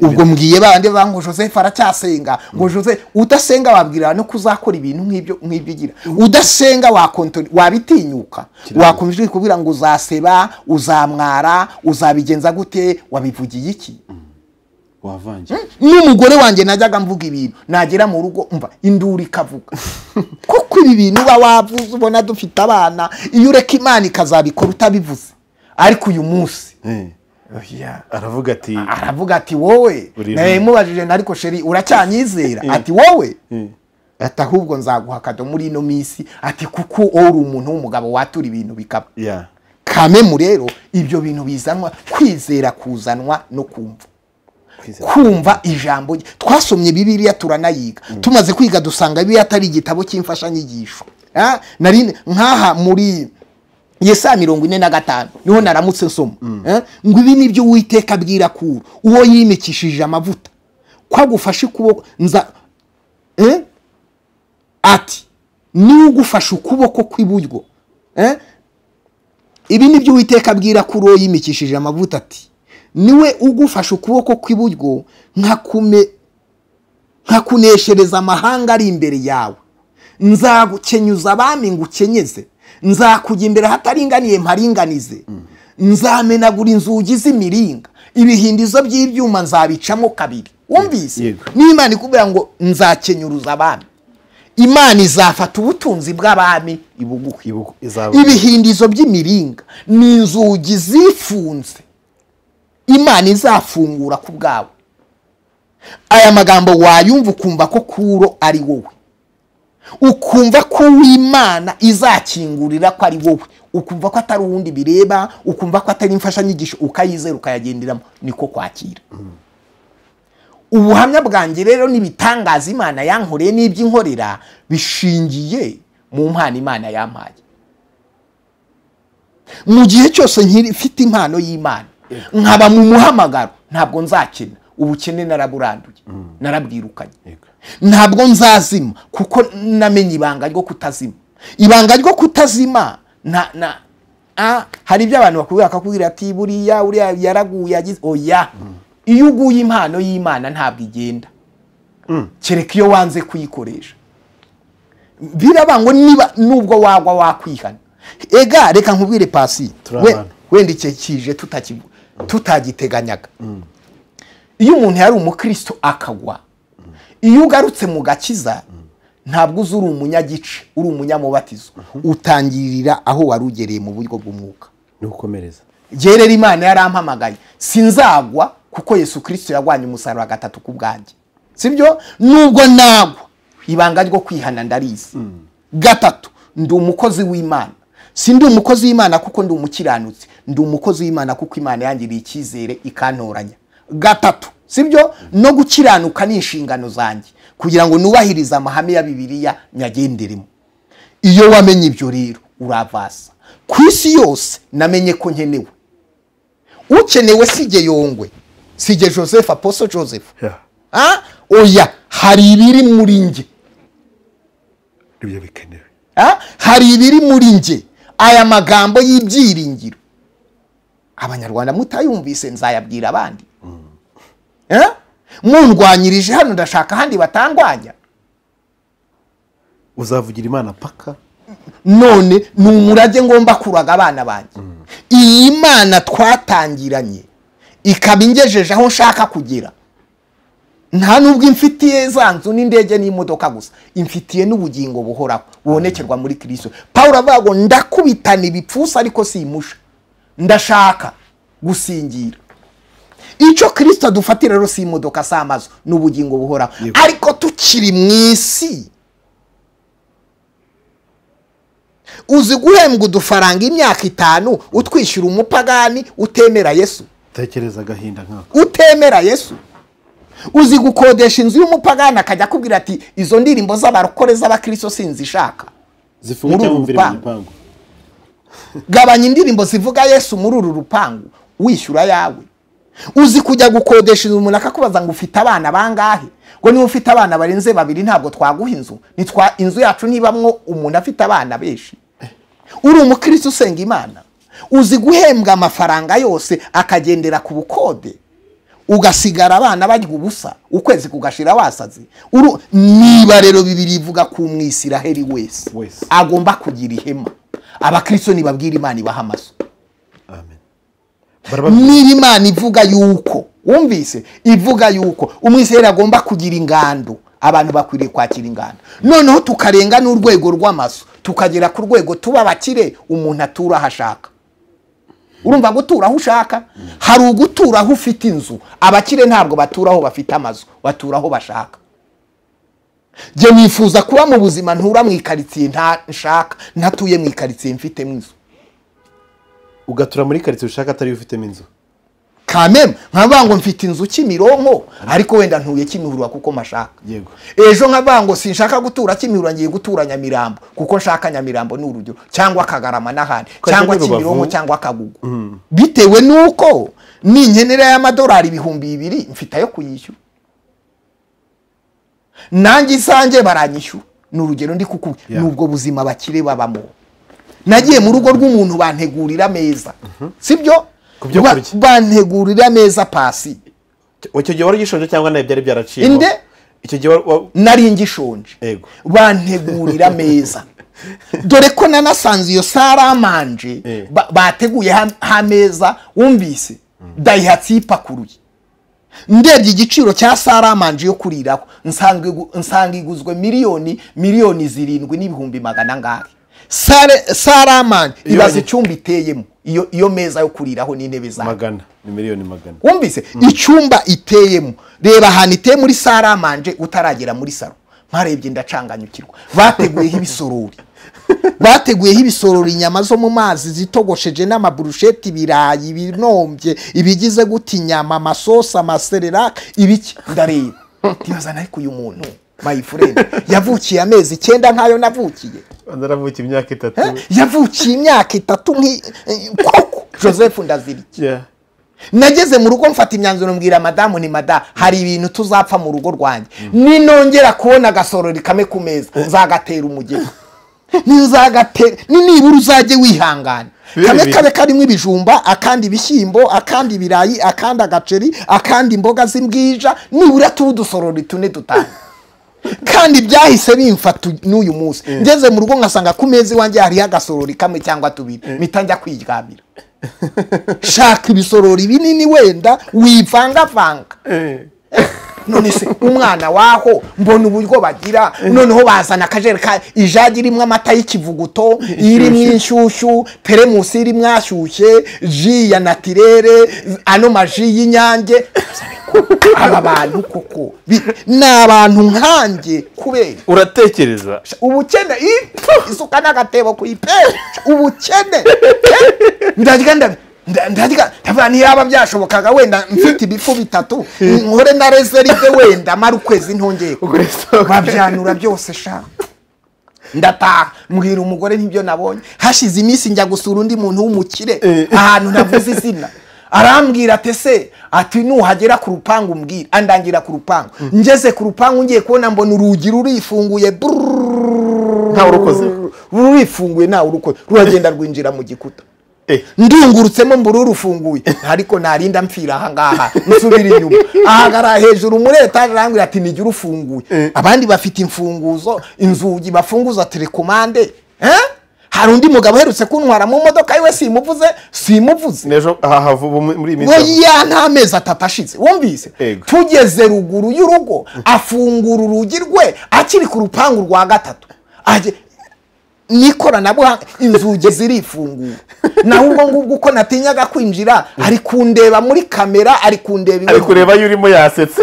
Ubwo mbwiye bandi bango Joseph aracyasenga, ngo Joseph udasenga wabwira no kuzakora ibintu nk'ibyo nk'ibyo. Udasenga wakontorora, wabitinyuka, wakumva kubwira ngo uzaseba, uzamwara, uzabigenza gute, wabivugiye iki? Wavange. N'umugore wanjye najyaga mvuga ibintu, nagera mu rugo umva induru ikavuga. Kuko ibi bintu uba wavuze ubona dufite abana, iyo ureka Imana ikazabikora utabivuze. Ariko uyu munsi aravuga ati wowe, mubajije ariko sheri uracyanyizera? Ati wowe, ati ahubwo nzaguha kado muri ino minsi, ati kuko uri umuntu w'umugabo watura ibintu bikaba. Kamemu rero ibyo bintu bizanwa kwizera, kuzanwa no kumva. Kumva ijambo. Twasomye Bibiliya turanayiga, tumaze kwiga dusanga Bibiliya atari igitabo cy'imfashanyigisho. Nari nkaha muri Yesaya 45 niho naramutse nsoma ngo ibi nibyo Uwiteka abwira Kuro uwo yimikishije amavuta, ko agufashe ukuboko nza ati niwe ugufashe ukuboko kw'iburyo. Ibi nibyo Uwiteka abwira Kuro uwo yimikishije amavuta ati niwe ugufasha ukuboko kw'iburyo nkakuneshereza amahanga ari imbere yawe, nzagukenyuza abami ngukenyeze, nzakujya imbere hataringaniye mparinganize, nzamenagura inzugi z'imiringa, ibihindizo by'ibyuma nzabicamo kabiri. Wumvise? N'Imana ikubwira ngo nzakenyuruza abami, Imana izafata ubutunzi bw'abami ibuguhe. Ibihindizo by'imiringa ni inzugi zifunze Imana izafungura ku bwawe. Aya magambo wayumva ukumva ko Kuro ari wowe, ukumva ko Imana izakingurira ko ari wowe, ukumva ko atari uwundi bireba, ukumva ko atari imfashanyigisho, ukayizera ukayagenderamo. Niko kwakira. Ubuhamya bwanjye rero n'ibitangaza Imana yankoreye n'iby'inkorera bishingiye mu mpano Imana yampaye. Mu gihe cyose nkifite impano y'Imana, nkaba mu muhamagaro, ntabwo nzakena. Ubukene naraburanduye, narabwirukanye. Ntabwo nzazima kuko namenye ibanga ryo kutazima. Ibanga ryo kutazima na hari ibyo abantu bakubwira bakakubwira ati buriya uriya yaraguye yagize. Oya, iyo uguye impano y'Imana ntabwo igenda, kereka iyo wanze kuyikoresha. Biraba ngo niba nubwo wagwa wakwihana. Ega reka nkubwire pasi, wenda icyo kije tutagiteganyaga. Iyo umuntu yari umukristo akagwa, iyo ugarutse mu gakiza ntabwo uzi uri umunyagice, uri umunyamubatizo, utangirira aho wari ugereye mu buryo bw'umwuka. Nukomereza. Gerera Imana yarampamagaye, sinzagwa kuko Yesu Kristo yagwanye umusaraba gatatu ku bwanjye. Sibyo? Nubwo nagwa, ibanga ryo kwihana ndarizi. Gatatu, ndi umukozi w'Imana. Sindi umukozi w'Imana kuko ndi umukiranutsi, ndi umukozi w'Imana kuko Imana yangiriye icyizere ikantoranya. Gatatu, sibyo? No gukiranuka ni inshingano zanjye kugira ngo nubahirize amahame ya Bibiliya nyagenderemo. Iyo wamenye ibyo rero uravasa. Ku isi yose namenye ko nkenewe. Ukenewe sije Yongwe, sije Joseph, Apostle Joseph. Oya, hari ibiri muri nge. Ibyo bikenewe. Hari ibiri muri nge. Aya magambo y'ibyiringiro Abanyarwanda mutayumvise nzayabwira abandi. Mundwanyirije hano ndashaka ahandi batangwanya. Uzavugira Imana paka. None ni umurage ngomba kuraga abana banjye. Iyi Mana twatangiranye ikaba ingejeje aho nshaka kugera. Nta nubwo imfitiye za nzu n'indege n'imodoka gusa, imfitiye n'ubugingo buhoraho bubonekerwa muri Kristo. Paulo avuga ngo ndakubitana ibipfusa ariko simusha, ndashaka gusingira. Icyo Kristo adufatira rero si imodoka, si amazu, n'ubugingo buhoraho. Ariko tukiri mu isi, uzi guhembwa udufaranga imyaka 5 utwishyura umupagani utemera Yesu. Tekereza agahinda nkako. Utemera Yesu. Uzi gukodesha inzu y'umupagani akajya akubwira ati izo ndirimbo z'abarokore z'abakristo sinzishaka, zifunga cyangwa mvire mu gipangu. Gabanya indirimbo zivuga Yesu muri uru rupangu, wishyura yawe. Uzi kujya gukodesha inzu umuntu akakubaza ngo ufite abana bangahe? Ngo niba ufite abana barenze 2 ntabwo twaguha inzu. Nitwa inzu yacu nibamwo umuntu afite abana benshi. Uri umukristo usenga Imana, uzi guhembwa amafaranga yose akagendera ku bukode, ugasigara abana barya ubusa, ukwezi kugashira wasaze. Niba rero Bibiliya ivuga ku Mwisiraheli wese agomba kugira ihema, abakristo nibabwira Imana ibaha amaso. Amen. Niba Imana ivuga yuko, wumvise, ivuga yuko Umwisiraheli agomba kugira ingando, abantu bakwiriye kwakira ingando. Noneho tukarenga n'urwego rw'amaso, tukagera ku rwego tuba bakire, umuntu atura ahashaka. Urumva gutura aho ushaka? Hari ugutura aho ufite inzu. Abakire ntabwo batura aho bafite amazu, batura aho bashaka. Je nifuza kuba mu buzima ntura mu ikaritsiye nshaka, ntatuye mu ikaritsiye mfitemo inzu. Ugatura muri karitsiye ushaka atari ufitemo inzu. Kameme nkavuga ngo mfite inzu Kimironko ariko wenda ntuye Kimihurura kuko mashaka. Yego. Ejo nkavuga ngo sinshaka gutura Kimihurura ngiye gutura Nyamirambo kuko nshaka Nyamirambo ni urugero, cyangwa Kagarama n'ahandi, cyangwa Kimironko cyangwa Kagugu. Bitewe nuko ninkenera y'amadolari 2000 mfite ayo kuyishyura. Nanjye isange baranyishyura. Ni urugero ndi kuku nubwo buzima bakire babamo. Nagiye mu rugo rw'umuntu bantegurira ameza. Sibyo? Bantegurira ameza pasi. Icyo gihe wari gishonje cyangwa nawe byari byaraciye? Inde? Icyo gihe nari ngishonje. Yego. Bantegurira ameza. Dore ko nanasanze iyo saramanje bateguye hameza, wumvise Daihatsu ipakuruye. Ndebye igiciro cya saramanje yo kuriraho nsanga iguzwe miliyoni 7,200,000 angahe. Saramanje ibaze icyumba iteyemo iyo meza yo kuriraho n'intebe zayo. Magana ni miliyoni 100. Wumvise icyumba iteyemo, reba ahantu iteye muri saramanje utaragera muri saro. Mparebye ndacanganyukirwa. Bateguyeho ibisorori. Bateguyeho ibisorori, inyama zo mu mazi zitogosheje n'amaburusheti, ibirayi ibinombye, ibigize guti inyama, amasosi, amaserera, ibiki. Ndareba ndibaza ariko uyu muntu my friend yavukiye amezi 9 nkayo navukiye. Naravukiye imyaka 3. Yavukiye imyaka 3 koko Joseph Ndaziriki. Nageze mu rugo mfata imyanzuro mbwira madamu ni mada hari ibintu tuzapfa mu rugo rwanjye. Ninongera kubona agasorori kame ku meza nzagatera umugeni. Nzagatera nibura uzajye wihangana. Kame kabe karimo ibijumba, akandi ibishyimbo, akandi ibirayi, akandi agaceri, akandi imboga z'imbwija, nibura tudusorori 4 5. Kandi byahise bimfata n'uyu munsi. Ngeze mu rugo ngasanga ku meza iwanjye hari agasorori kamwe cyangwa 2, mpita njya kwiryamira. Shaka ibisorori binini wenda wivangavanga. None se umwana waho mbona uburyo bagira, noneho bazana akajerekani, ijagi irimwo amata y'ikivuguto, irimwo inshyushyu, teremusi irimwo ashyushye, ji ya natirere, ano maji y'inyange. Aba bantu koko ni abantu nkanjye kubera uratekereza ubukene, isuka n'agatebo kuyipera ubukene. Ndarya ndavuga ntiyaba byashobokaga wenda mfite ibifu 3 nkore na reserve wenda mara ukwezi ntongeye babyanura byose sha. Ndataha mbwira umugore ntibyo nabonye. Hashize iminsi njya gusura undi muntu w'umukire ahantu navuze izina, arambwira ati se ati nuhagera ku rupangu umbwira. Andangira ku rupangu. Ngeze ku rupangu ngiye kubona mbona urugi rurifunguye, nta urukoze, rurifunguye nta urukoze, ruragenda rwinjira mu gikuta. Ndungurutsemo mburu rufunguye, ariko narinda mpfira aha ngaha nsubira inyuma. Ahagara hejuru muri etage arambwira ati nijye urufunguye. Abandi bafite imfunguzo, inzugi bafunguza telekomande. Hari undi mugabo uherutse kuntwara mu modoka yiwe, simuvuze nejo aha vuba muri iminsi oya nta mezi 3 ashize. Wumvise tugeze ruguru y'urugo afungura urugi rwe akiri ku rupangu rwa 3 aje n'ikoranabuhanga, inzugi zirifungura. Naho ubwo ngubwo uko natinyaga kwinjira ari kundeba muri kamera, ari kundeba ari kureba yurimo yasetse.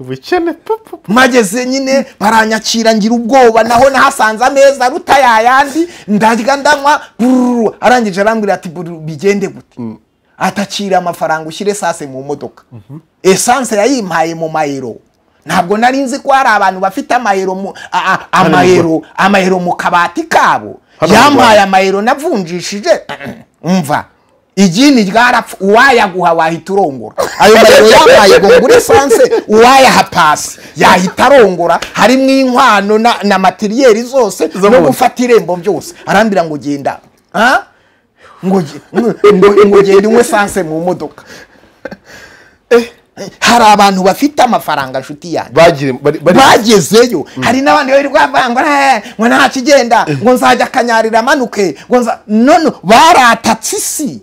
Ubukene papa. Mageze nyine baranyakira ngira ubwoba, naho nahasanze ameza aruta yayandi, ndarya ndanywa. Arangije arambwira ati bigende gute, atakira amafaranga ushyire sase mu modoka. Essence yayimpaye mu mayero. Ntabwo nari nzi ko hari abantu bafite amayero amayero mu kabati kabo. Yampaye amayero navunjishije. Umva igini ryarapfa, uwayaguha wahita urongora. Ayo mayero yampaye ngo ngure essence, uwayaha pasi yahita arongora. Harimo inkwano na materiyeri zose no gufata irembo byose. Arambira ngo genda, ngo genda unywe essence mu modoka. Hari abantu bafite amafaranga nshuti yanjye bagezeyo. Hari n'abandi bari bavanga ngo nta kigenda, ngo nzajya akanyarira amanuke, ngo none baratatse isi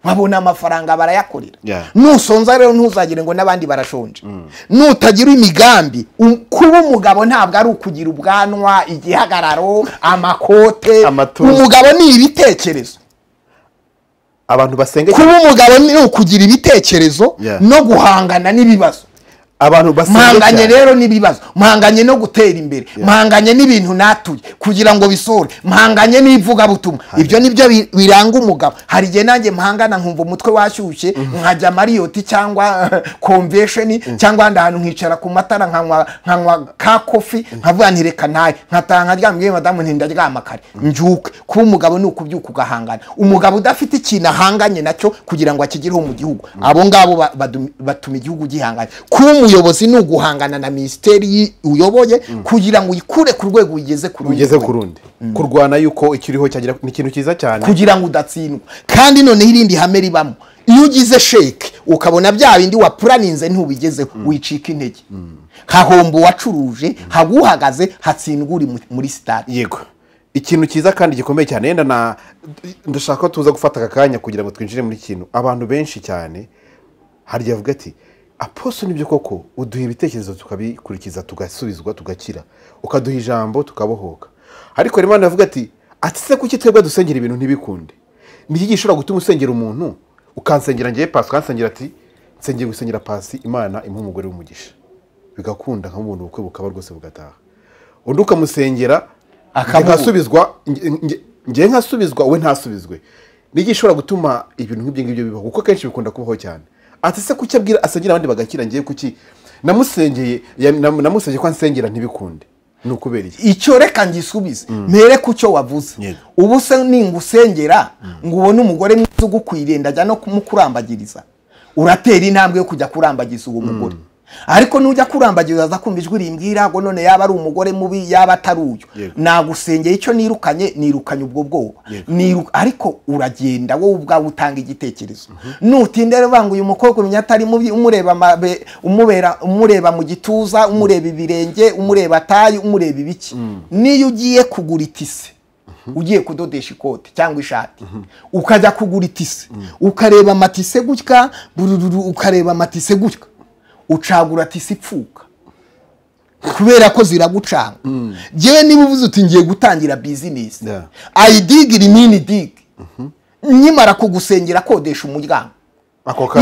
babona amafaranga barayakorera. Nusonza rero ntuzagire ngo n'abandi barashonje. Nutagira imigambi, kuba umugabo ntabwo ari ukugira ubwanwa, igihagararo, amakote. Umugabo ni ibitekerezo. Abantu basenga kuba umugabo ni ukugira ibitekerezo no guhangana n'ibibazo. Abantu basenga mpanganye rero n'ibibazo, mpanganye no gutera imbere, mpanganye n'ibintu natuye kugira ngo bisore, mpanganye n'ivugabutumwa. Ibyo nibyo biranga umugabo. Hari igihe nanjye mpangana nkumva umutwe washyushye, nkajya Marriott cyangwa convention cyangwa ahantu nkicara ku matara nkanywa ka coffee, nkavuga nti reka ntaye, nkataha nkaryama, madamu nti ndaryama kare njuke. Kuba umugabo ni ukubyuka ugahangana. Umugabo udafite ikintu ahanganye nacyo kugira ngo akigireho mu gihugu, abo ngabo batuma igihugu gihangana. Kuba umuyobozi ni uguhangana na minisiteri uyoboye kugira ngo uyikure ku rwego ugeze ku rundi. Kurwana yuko ikiriho cyagira ni ikintu cyiza cyane kugira ngo udatsindwa. Kandi noneho irindi hame ribamo, iyo ugize sheke ukabona bya bindi wapuraninze ntubigezeho, wicika intege. Hahombo wacuruje, haguhagaze, hatsindwa uri muri stade. Yego. Ikintu cyiza kandi gikomeye cyane, yenda na ndashaka ko tuza gufata aka kanya kugira ngo twinjire muri kintu. Abantu benshi cyane hari yavuga ati apostle nibyo koko uduha ibitekerezo tukabikurikiza tugasubizwa tugakira, ukaduha ijambo tukabohoka. Ariko Imana yavuga ati se kuki twebwe dusengera ibintu ntibikunde? Ni iki gishobora gutuma usengera umuntu ukansengera ngiye pasi, ukansengera ati nsengeye gusengera pasi Imana imuha umugore w'umugisha, bigakunda nk'umuntu ubukwe bukaba rwose bugataha. Undi ukamusengera akasubizwa, ngiye nkasubizwa we ntasubizwe. Ni iki gishobora gutuma ibintu nk'ibyo ngibyo bibaho? Kuko kenshi bikunda kubaho cyane. Ati se kuki abwira asengera abandi bagakira, ngiye kuki namusengeye namusengeye ko ansengera ntibikunde? Nukubera iki? Icyo reka ngisubize mere kucyo wavuze. Ubu se ningusengera ngo ubone umugore mwiza ugukwiriye ndajya no kumukurambagiriza, uratera intambwe yo kujya kurambagiza uwo mugore. Ariko nujya kurambagiza aza kumva ijwi rimbwira ngo none yaba ari umugore mubi yaba atari uyu, nagusengeye icyo nirukanye nirukanye ubwo bwoba. Ariko uragenda wowe ubwawe utanga igitekerezo. Nutinda rero banga uyu mukobwa umenya atari mubi, umureba umubera umureba mu gituza, umureba ibirenge, umureba tayi, umureba ibiki. Niyo ugiye kugura itise, ugiye kudodesha ikote cyangwa ishati, ukajya kugura itise, ukareba amatise gutya, burururu, ukareba amatise gutya, ucagura tisi ipfuka kubera ko ziragucanga. Jewe niba uvuze uti ngiye gutangira business, I dig rimini dig, nyimara kugusengera kodesha umuryango,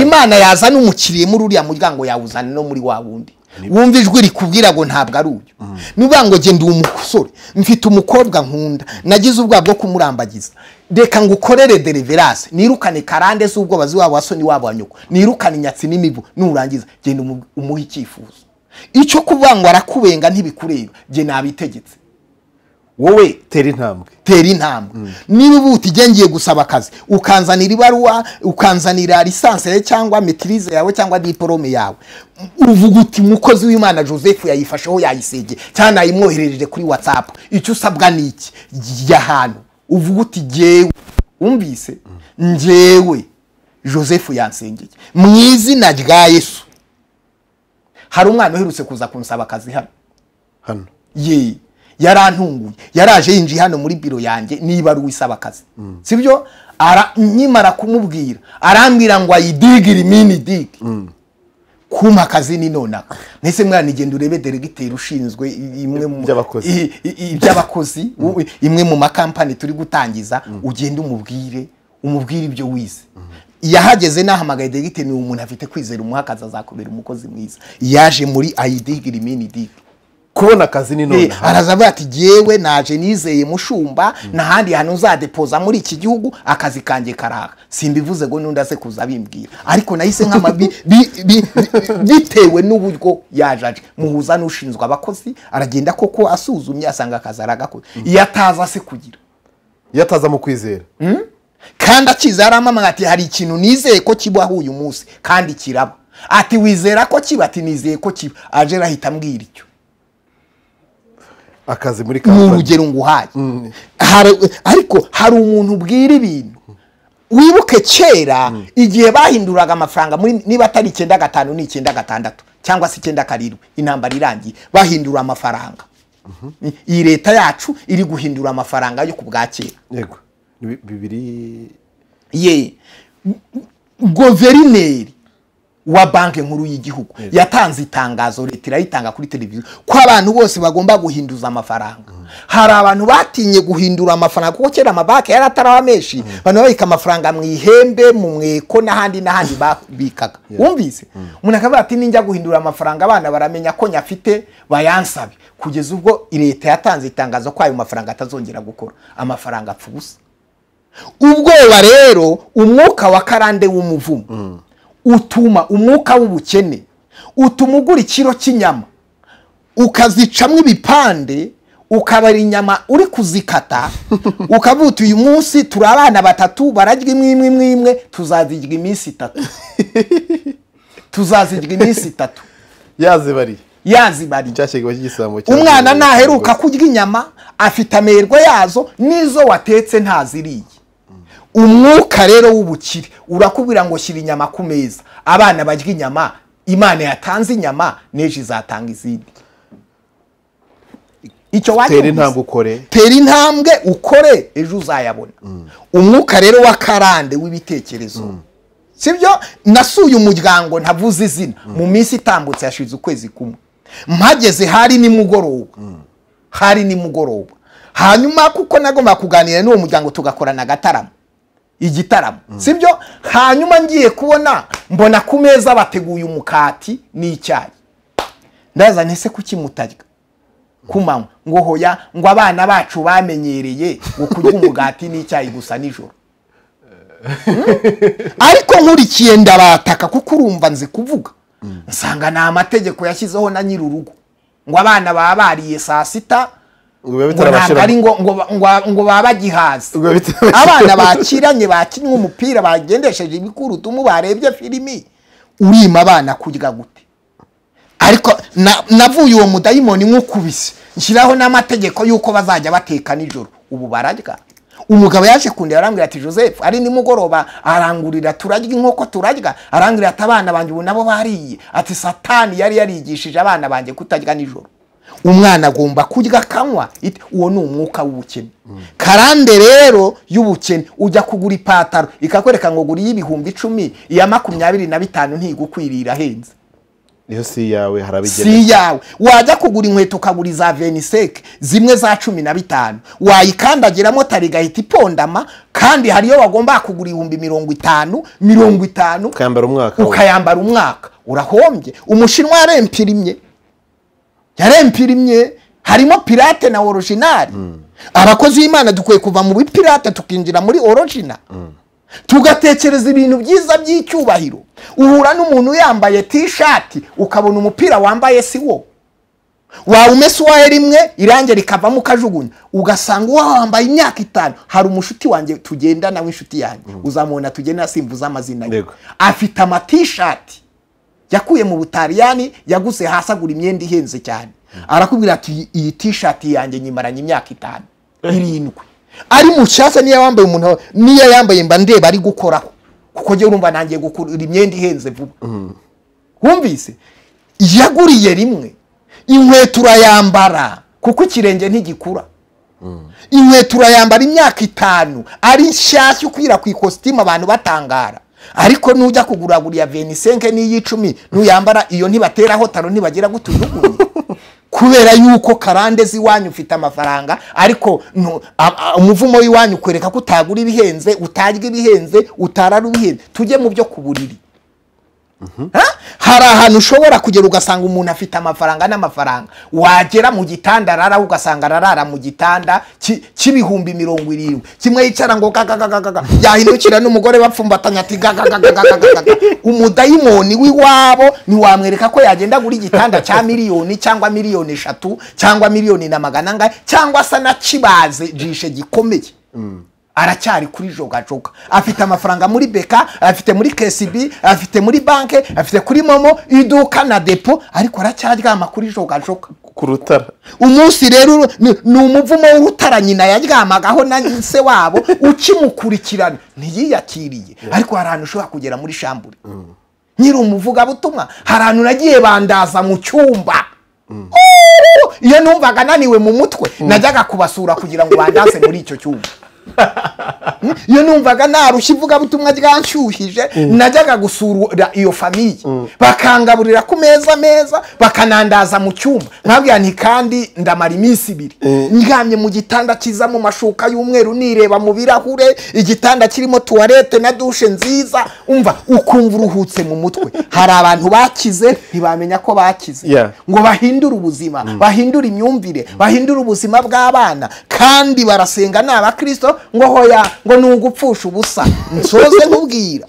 Imana yazana umukiriye muri uriya muryango yawuzana no muri wa wundi. Wumva ijwi rikubwira ngo ntabwo ari uyu. Niba ngo genda umusore mfite umukobwa nkunda nagize ubwa bwo kumurambagiza, reka ngukorere deliverance, nirukane karande z'ubwoba wabo wa soni wabo wa nyoko, nirukane inyatsi n'imibu, nurangiza genda umuhe icyifuzo. Icyo kuvuga ngo arakubenga ntibikureba, je nabitegetse. Wowe tera intambwe, tera intambwe. Niba ubuti ngiye gusaba akazi, ukanzanira ibaruwa, ukanzanira lisansi cyangwa maîtrise yawe cyangwa diplome yawe, uvuga uti umukozi w'Imana Joseph yayifasheho yayisege cyane ayimwoherereje kuri WhatsApp, icyo usabwa ni iki? Jya hano uvuga uti jewe umvise njewe Joseph yansengeye mu izina rya Yesu. Hari umwana uherutse kuza kunsaba akazi hano ye, yarantunguye, yaraje yinjiye hano muri biro yanjye niba ari uwisaba akazi, sibyo? Nkimara kumubwira arambwira ngo ayidigire mini dig kuma akazi ni nona. Nese mwana igenda urebe delegiteri ushinzwe imwe mu iby'abakozi imwe mu makampani turi gutangiza, ugende umubwire ibyo wize. Yahageze nahamagaye delegiteri, ni umuntu afite kwizera umuhakaza azakubera umukozi mwiza. Yaje muri ayidigire mini dig kubona akazi ni none. Araza avuga ati jewe naje nizeye mushumba nahandi hantu uzadepoza muri iki gihugu akazi kanjye karaka. Simbivuze ngo nundi aze kuza bimbwira, ariko nahise nk'amabi bitewe n'uburyo yajaje muhuza n'ushinzwe abakozi, aragenda koko asuzumye asanga akazi aragakoze. Yataza se kugira yataza mu kwizera kandi akiza aramamanga ati hari ikintu nizeye ko kibaho uyu munsi kandi kiraba. Ati wizera ko kiba? Ati nizeye ko kiba. Aje rahita ambwira icyo akazi muri kampani urugero nguhaye. Ariko hari umuntu ubwira ibintu. Wibuke kera igihe bahinduraga amafaranga muri niba atari 95 ni 96 cyangwa se 97, intambara irangiye bahindura amafaranga. Iyi leta yacu iri guhindura amafaranga yo kubwakera. Yego bibiri ye governor wa banki nkuru y'igihugu yatanze itangazo, leta irayitanga kuri televiziyo ko abantu bose bagomba guhinduza amafaranga. Hari abantu batinye guhindura amafaranga kuko kera amabanki yari ataraba menshi, abantu babika amafaranga mu ihembe, mu mweko n'ahandi n'ahandi babikaga. Wumvise umuntu akavuga ati ninjya guhindura amafaranga abana baramenya ko nyafite bayansabe, kugeza ubwo leta yatanze itangazo ko ayo mafaranga atazongera gukora, amafaranga apfa ubusa. Ubwoba rero umwuka wa karande w'umuvumo utuma umwuka w'ubukene utuma ugura ikiro cy'inyama ukazicamwo ibipande, ukabara inyama uri kuzikata, ukavuta uyu munsi turi abana batatu bararya imwe imwe imwe, tuzazirya iminsi itatu. Tuzazirya iminsi itatu. Yazibariye. Yazibariye. Umwana naheruka kurya inyama afite amerwe yazo, nizo watetse ntaziriye. Umwuka rero w'ubukire urakubwira ngo shyira inyama ku meza, abana barya inyama, Imana yatanze inyama n'ejo izatanga izindi. Icyo Tera intambwe ukore. Tera intambwe ukore, ejo uzayabona. Umwuka rero wa karande w'ibitekerezo, sibyo? Nasuye umuryango ntavuze izina mu minsi itambutse, yashize ukwezi kumwe. Mpageze hari nimugoroba, hari nimugoroba. Hanyuma kuko nagomba kuganira n'uwo muryango tugakorana agataramo, igitaramo, sibyo? Hanyuma ngiye kubona mbona ku meza bateguye umukati n'icyayi. Ndaza ntese kuki mutarya kumanywa? Ngo hoya, ngo abana bacu bamenyereye ngo kurya umugati n'icyayi gusa nijoro. Ariko nkurikiye ndabataka, kuko urumva nzi kuvuga. Nsanga ni amategeko yashyizeho na nyir'urugo, ngo abana baba bariye saa sita, Ngo bibe ngo ntabwo bitarabashiramo. ari ngo baba bagihaze. Ngo bibe bitarabashiramo. Abana bakiranye, bakinnye umupira, bagendesheje ibikurutumu, barebye filimi, urima abana kurya gute? Ariko navuye uwo mudayimoni nk'ukubise, nshyiraho n'amategeko y'uko bazajya bateka nijoro, ubu bararya. Umugabo yaje kundeba arambwira ati Joseph, ari nimugoroba arangurira turarya inkoko turarya. Arambwira ati abana banjye ubu nabo bariye. Ati Satani yari yarigishije abana banjye kutarya nijoro. Umwana agomba kurya akanywa. Uwo ni umwuka w'ubukene. Karande rero y'ubukene, ujya kugura ipataro ikakwereka ngo gura iy'ibihumbi 10, iya 25 ntigukwirira, ahenze. Iyo si iyawe, harabigenewe. Si iyawe. Wajya kugura inkweto ukagura iza veniseke zimwe za 15, wayikandagiramo tari igahita ipondama, kandi hariyo bagomba kugura 50,000, 50,000. Ukayambara umwaka wose. Ukayambara umwaka, urahombye. Umushinwa yarempirimye, yarempirimye, harimo pirate na original. Abakozi b'Imana dukwiye kuva mu bipirate tukinjira muri original, tugatekereza ibintu byiza by'icyubahiro. Uhura n'umuntu yambaye t-shirt, ukabona umupira wambaye si wo, wawumesa uwawe rimwe irangi rikavamo ukajugunya, ugasanga uwo wambaye imyaka 5. Hari umushuti wanjye tugendana w'inshuti yanjye, uzamubona tugenda, simvuze amazina ye. Afite ama-t-shirt yakuye mu Butaliyani, yaguze hasi, agura imyenda ihenze cyane. Arakubwira ati iyi t-shirt yanjye nyimaranye imyaka 5, 7, ari mushyashya, niyo wambaye umuntu niyo yambaye mba ndeba ari gukoraho, kuko njye urumva nangiye gukura imyenda ihenze vuba. Wumvise yaguriye rimwe inkweto urayambara, kuko ikirenge ntigikura. Inkweto urayambara imyaka 5 ari nshyashya, ukwira ku ikositimu abantu batangara. Ariko nujya kugura guriya 25 n'iy'icumi, nuyambara iyo ntibateraho taro, ntibagira gutujugunye, kubera yuko karande z'iwanyu. Ufite amafaranga ariko umuvumo w'iwanyu ukwereka ko utagura ibihenze, utarya ibihenze, utarara ibihenze. Tujye mu byo ku buriri. Ha? Hari ahantu ushobora kugera ugasanga umuntu afite amafaranga n'amafaranga, wagera mu gitanda arara ugasanga ararara mu gitanda cy'ibihumbi 70, kimwe yicara ngo gagagagaga, yahindukira n'umugore bapfumbatanya ati gagagagagaga. Umudayimoni w'iwabo ntiwamwereka ko yagenda agura igitanda cya miliyoni cyangwa miliyoni 3 cyangwa miliyoni na magana angahe, cyangwa se anakibaze jishe gikomeye. Aracyari kuri jogajoga. Afite amafaranga muri BK, afite muri KCB, afite muri banke, afite kuri momo, iduka na depo, ariko aracyaryama kuri jogajoga, ku rutara. Umunsi rero ni umuvumo w'urutara nyina yaryamagaho na se wabo ukimukurikirana, ntiyiyakiriye. Ariko hari ahantu ushobora kugera muri chambre, nyiri umuvugabutumwa, hari ahantu nagiye bandaza mu cyumba. Iyo numvaga naniwe mu mutwe najyaga kubasura kugira ngo bandaze muri icyo cyumba. Iyo numvaga narushye, ivugabutumwa ryanshyuhije, najyaga gusura iyo famille, bakangaburira ku meza meza, bakanandaza mu cyumba. Nkabwira nti kandi ndamara iminsi 2 ndyamye mu gitanda cyiza, mu mashuka y'umweru, nireba mu birahure, igitanda kirimo toilette na douche nziza. Umva ukumva uruhutse mu mutwe. Hari abantu bakize ntibamenya ko bakize, ngo bahindure ubuzima, bahindure imyumvire, bahindure ubuzima bw'abana, kandi barasenga, ni abakristo, ngo hoya, ngo ni ugupfusha ubusa. Nsoze nkubwira,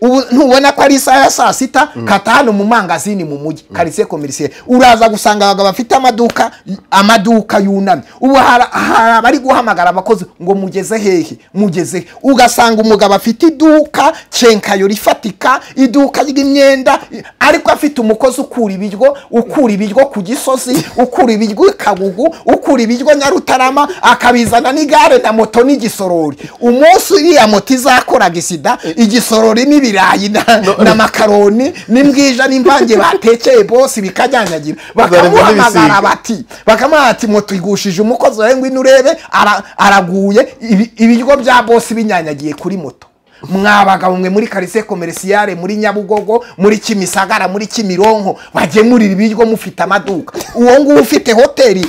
ubu ntubona ko ari isaha ya saa sita? Kata hano mu mangazini mu mujyi, quartier commercial, uraza gusanga abagabo bafite amaduka, amaduka yunamye. Ubu hari abari guhamagara abakozi ngo mugeze hehe, mugeze he? Ugasanga umugabo afite iduka quincaillerie rifatika, iduka ry'imyenda, ariko afite umukozi ukura ibiryo, ukura ibiryo ku Gisozi, ukura ibiryo i Kagugu, ukura ibiryo Nyarutarama, akabizana n'igare na moto n'igisorori. Umunsi iriya moto izakora gisida, igisorori n'ibintu. n'ibirayi na makaroni n'imbwija n'imvange batekeye bosi bikajanyagira. Bakamuhamagara bati, bakamuha ati moto igushije umukozi wawe ngwino urebe, araguye ibiryo bya bosi binyanyagiye kuri moto. Mwabagabo mwe muri Karise Commerciale, muri Nyabugogo, muri Kimisagara, muri Kimironko, bagemurira ibiryo mufite amaduka. Uwo nguwo ufite hoteli,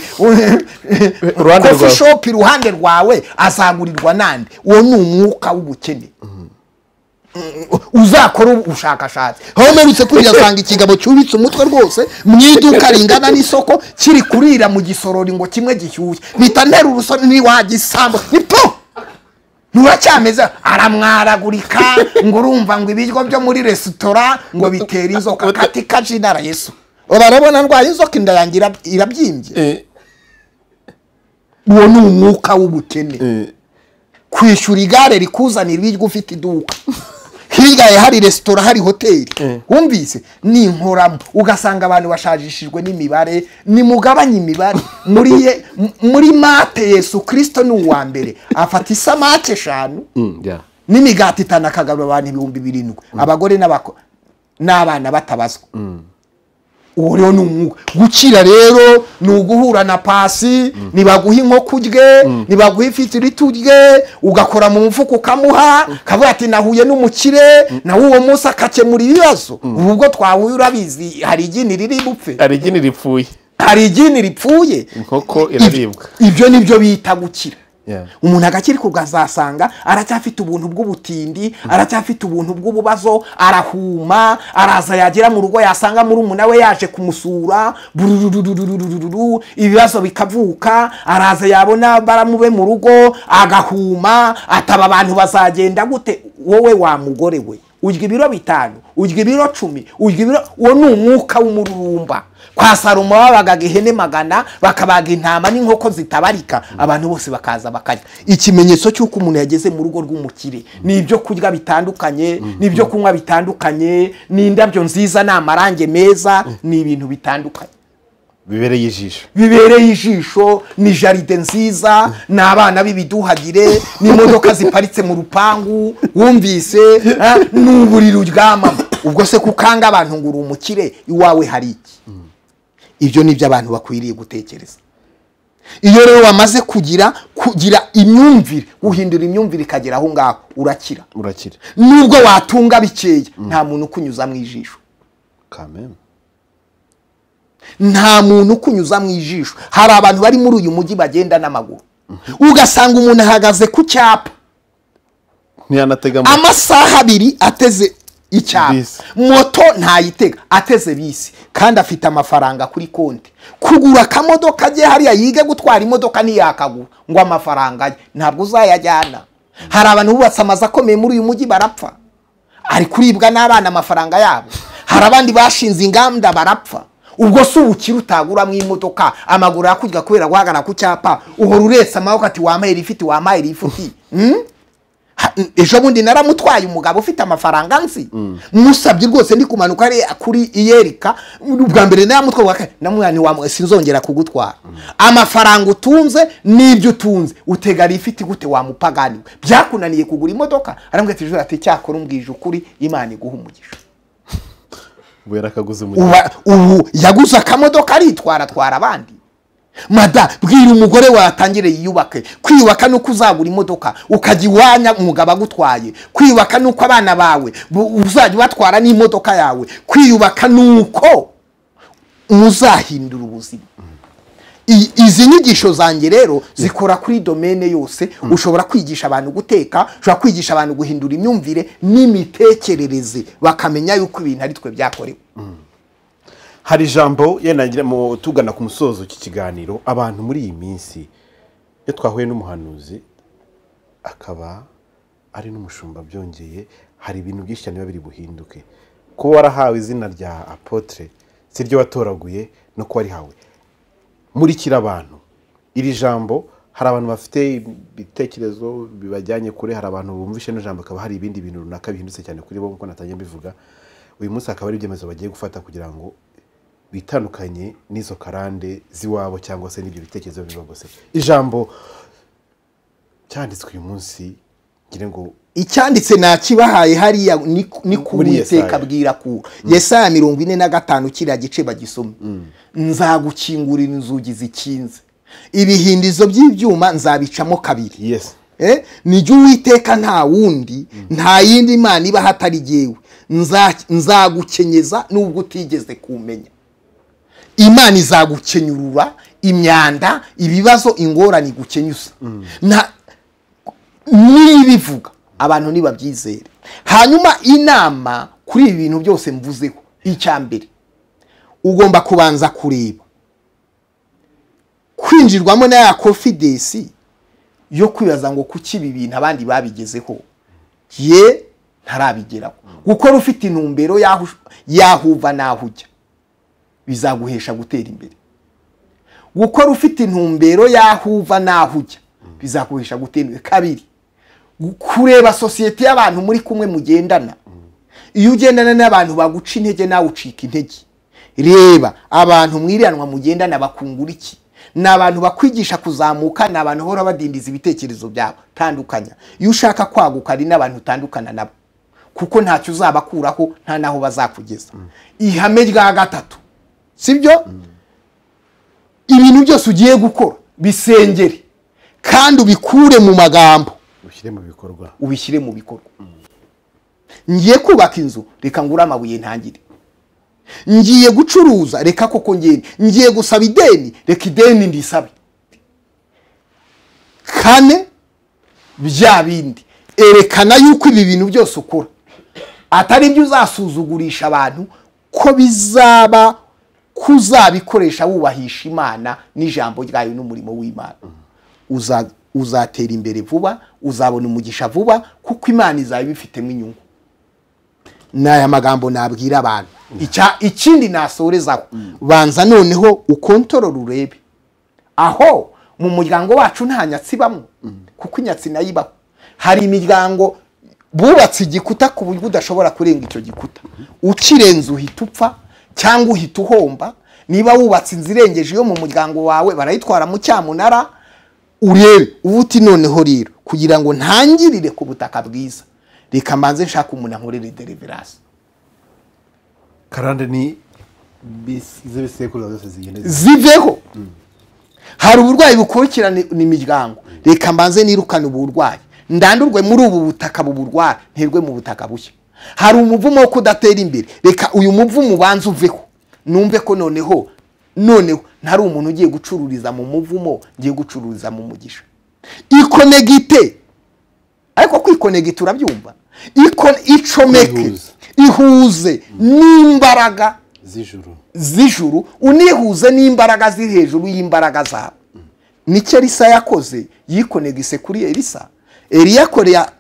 coffee shop iruhande rwawe azagurirwa nande? Uwo ni umwuka w'ubukene. Uzakora ubushakashatsi. Aho mperutse kurira asanga ikigabo cyubitse umutwe rwose mu iduka ringana n'isoko kiri kurira mu gisorori ngo kimwe gishyushye. Mpita ntera urusoni ntiwagisambo ni po nuracyameze aramwaragurika ngo urumva ngo ibiryo byo muri resitora ngo bitera inzoka. Katika jina la Yesu. Barabona ndwaye inzoka inda yanjye irabyimbye. Uwo ni umwuka w'ubukene. Kwishyura igare rikuzanira ibiryo ufite iduka, hirya hari resitora, hari hoteli, wumvise ni inkoramo. Ugasanga abantu bashajishijwe n'imibare. Nimugabanye imibare muri mate. Yesu Kristo ni uwa mbere, afata isamake 5 n'imigati 5 akagabura abantu 7,000, abagore n'abana batabazwa. Uwo rero ni umwuka. Gukira rero ni uguhura na pasi, nibaguha inkoko urye, nibaguha ifiriti urye, ugakora mu mufuka ukamuha, kavuga ati nahuye n'umukire, nawe uwo munsi akakemura ibibazo. Ubwo twahuye urabizi, hari igini riri bupfe, hari igini ripfuye, hari igini ripfuye, inkoko iraribwa. Ibyo nibyo bita gukira. Umuntu agakiri kugazasanga aracyafite ubuntu bw'ubutindi, aracyafite ubuntu bw'ububazo, arahuma, araza yagera mu rugo yasanga muri umuna we yaje kumusura, bururururururu, ibibazo bikavuka, araza yabona baramube mu rugo agahuma, ataba abantu bazagenda gute? Wowe wa mugore we urya ibiro 5, urya ibiro 10, urya ibiro. Uwo ni umwuka w'umururumba. Kwa Salomo babagaga ihene 100, bakabaga intama n'inkoko zitabarika, abantu bose bakaza bakarya. Ikimenyetso cy'uko umuntu yageze mu rugo rw'umukire ni ibyo kurya bitandukanye, ni ibyo kunywa bitandukanye, ni indabyo nziza, ni amarange meza, ni ibintu bitandukanye bibereye ijisho, bibereye ijisho, ni jaride nziza, ni abana b'ibiduhagire, ni imodoka ziparitse mu rupangu, wumvise, n'uburiri uryamamo. Ubwo se kukanga abantu ngo uri umukire, iwawe hari iki? Ibyo nibyo abantu bakwiriye gutekereza. Iyo rero wamaze kugira imyumvire, guhindura imyumvire ikagera aho ngaho, urakira. Urakira. Nubwo watunga bikeya, nta muntu ukunyuza mu ijisho. Kameme. Nta muntu ukunyuza mu ijisho. Hari abantu bari muri uyu mujyi bagenda n'amaguru, ugasanga umuntu ahagaze ku cyapa amasaha 2 ateze icyapa, moto ntayitega, ateze bisi, kandi afite amafaranga kuri konti. Kugura akamodoka ajye hariya yige gutwara imodoka ntiyakagura ngo amafaranga ye ntabwo uzayajyana. Hari abantu bubatse amazu akomeye muri uyu mujyi barapfa, ari kuribwa n'abana amafaranga yabo. Hari abandi bashinze inganda barapfa. Ubwo si ubukire utaguramo imodoka, amaguru yakujya kubera guhagarara ku cyapa, uhora uretse amaboko ati wampaye rifiti, wampaye rifuti. Ejo bundi naramutwaye umugabo ufite amafaranga nzi, musabye rwose ndi kumanuka ari kuri iyerika, ubwa mbere naramutwaye namwana wa sinzongera kugutwara. Amafaranga utunze n'ibyo utunze utega rifiti gute wamupagani? Byakunaniye kugura imodoka. Arambwira ati ati cyakora umbwije ukuri, Imana iguha umugisha. Ubu yaguze akamodoka aritwara atwara abandi. Mada, bwira umugore watangire yiyubake. Kwiyubaka nuko uzagura imodoka ukajya iwanya umugabo agutwaye. Kwiyubaka nuko abana bawe uzajya ubatwara n'imodoka yawe. Kwiyubaka nuko muzahindura ubuzima. Izi nyigisho zanjye rero zikora kuri domaine yose. Ushobora kwigisha abantu guteka, ushobora kwigisha abantu guhindura imyumvire n'imitekerereze, bakamenya yuko ibintu ari twe byakorewe. Hari ijambo yenda mu tugana ku musozo cy'ikiganiro. Abantu muri iyi minsi iyo twahuye n'umuhanuzi akaba ari n'umushumba, byongeye hari ibintu byinshi cyane biba biri buhinduke. Kuba warahawe izina rya apotre si ryo watoraguye, no kuba warihawe. Murikira abantu iri jambo. Hari abantu bafite ibitekerezo bibajyanye kure, hari abantu bumvishe no jambo akaba hari ibindi bintu runaka bihindutse cyane kuri bo, nkuko natangiye mbivuga. Uyu munsi akaba ari ibyemezo bagiye gufata kugira ngo bitandukanye n'izo karande ziwabo cyangwa se n'ibyo bitekerezo bibagose. Ijambo cyanditswe uyu munsi Ngira ngo icyanditse nakibahaye hariya ni ku Uwiteka abwira ku Yesaya 45 kiriya gice bagisome. Nzagukingurira inzugi zikinze, ibihindizo by'ibyuma nzabicamo kabiri. Yes. Ni jye Uwiteka, nta wundi, nta yindi Imana iba hatari jyewe. Nzagukenyeza nubwo utigeze kumenya. Imana izagukenyurura imyanda, ibibazo, ingorane igukenyuza. Nibivuga abantu nibabyizere. Hanyuma inama kuri ibi bintu byose mvuzeho, icya mbere ugomba kubanza kureba kwinjirwamo na ya confidence yo kwibaza ngo kuki ibi bintu abandi babigezeho ye ntarabigeraho. Gukora ufite intumbero yahuva naho ujya bizaguhesha gutera imbere. Gukora ufite intumbero yahuva naho ujya bizaguhesha gutera imbere. Kabiri, kureba sosiyete y'abantu muri kumwe mugendana. Iyo ugendana n'abantu baguca intege nawe ucika intege. Reba abantu mwiriranwa mugendana bakungura iki? Ni abantu bakwigisha kuzamuka, ni abantu bahora badindiza ibitekerezo byabo. Tandukanya. Iyo ushaka kwaguka ari n'abantu utandukana nabo, kuko ntacyo uzabakuraho, nta naho bazakugeza. Ihame rya gatatu, sibyo? Ibintu byose ugiye gukora bisengere kandi ubikure mu magambo, ushyire mu bikorwa, ubishyire mu bikorwa. Ngiye kubaka inzu, reka ngure amabuye ntangire. Ngiye gucuruza, reka koko ngende. Ngiye gusaba ideni, reka ideni ndisabe. Kane, bya bindi erekana yuko ibi bintu byose ukora atari ibyo uzasuzugurisha abantu, ko bizaba kuzabikoresha wubahisha Imana n'ijambo ryayo n'umurimo w'Imana. Uzatera imbere vuba, uzabona umugisha vuba, kuko Imana izaba ibifitemo inyungu. N'aya magambo nabwira abantu. Ikindi nasorezaho, banza noneho ukontorora urebe aho mu muryango wacu nta nyatsi bamwe, kuko inyatsi nayo ibaho. Hari imiryango bubatse igikuta ku buryo udashobora kurenga icyo gikuta, ukirenze uhita upfa cyangwa uhita uhomba. Niba wubatse inzu irengeje iyo mu muryango wawe barayitwara mu cyamunara. Urebe ubuti noneho rero kugira ngo ntangirire ku butaka bwiza, reka mbanze nshaka umuntu ankorere deliverance. Karande ni z'ibisekuru zose zigenda ziveho. Hari uburwayi bukurikirana imiryango, reka mbanze nirukane uburwayi, ndandurwe muri ubu butaka buburwara, nterwe mu butaka bushya. Hari umuvumo wo kudatera imbere, reka uyu muvumo ubanze uveho, numve ko noneho ntari umuntu ugiye gucururiza mu muvumo, ngiye gucururiza mu mugisha. Ikonegite, ariko kwikonegita urabyumva, icomeke, ihuze n'imbaraga z'ijuru, unihuze n'imbaraga ziri hejuru y'imbaraga zawe. Nicyo Elisa yakoze, yikonegise kuri Elisa. Eliya akorera,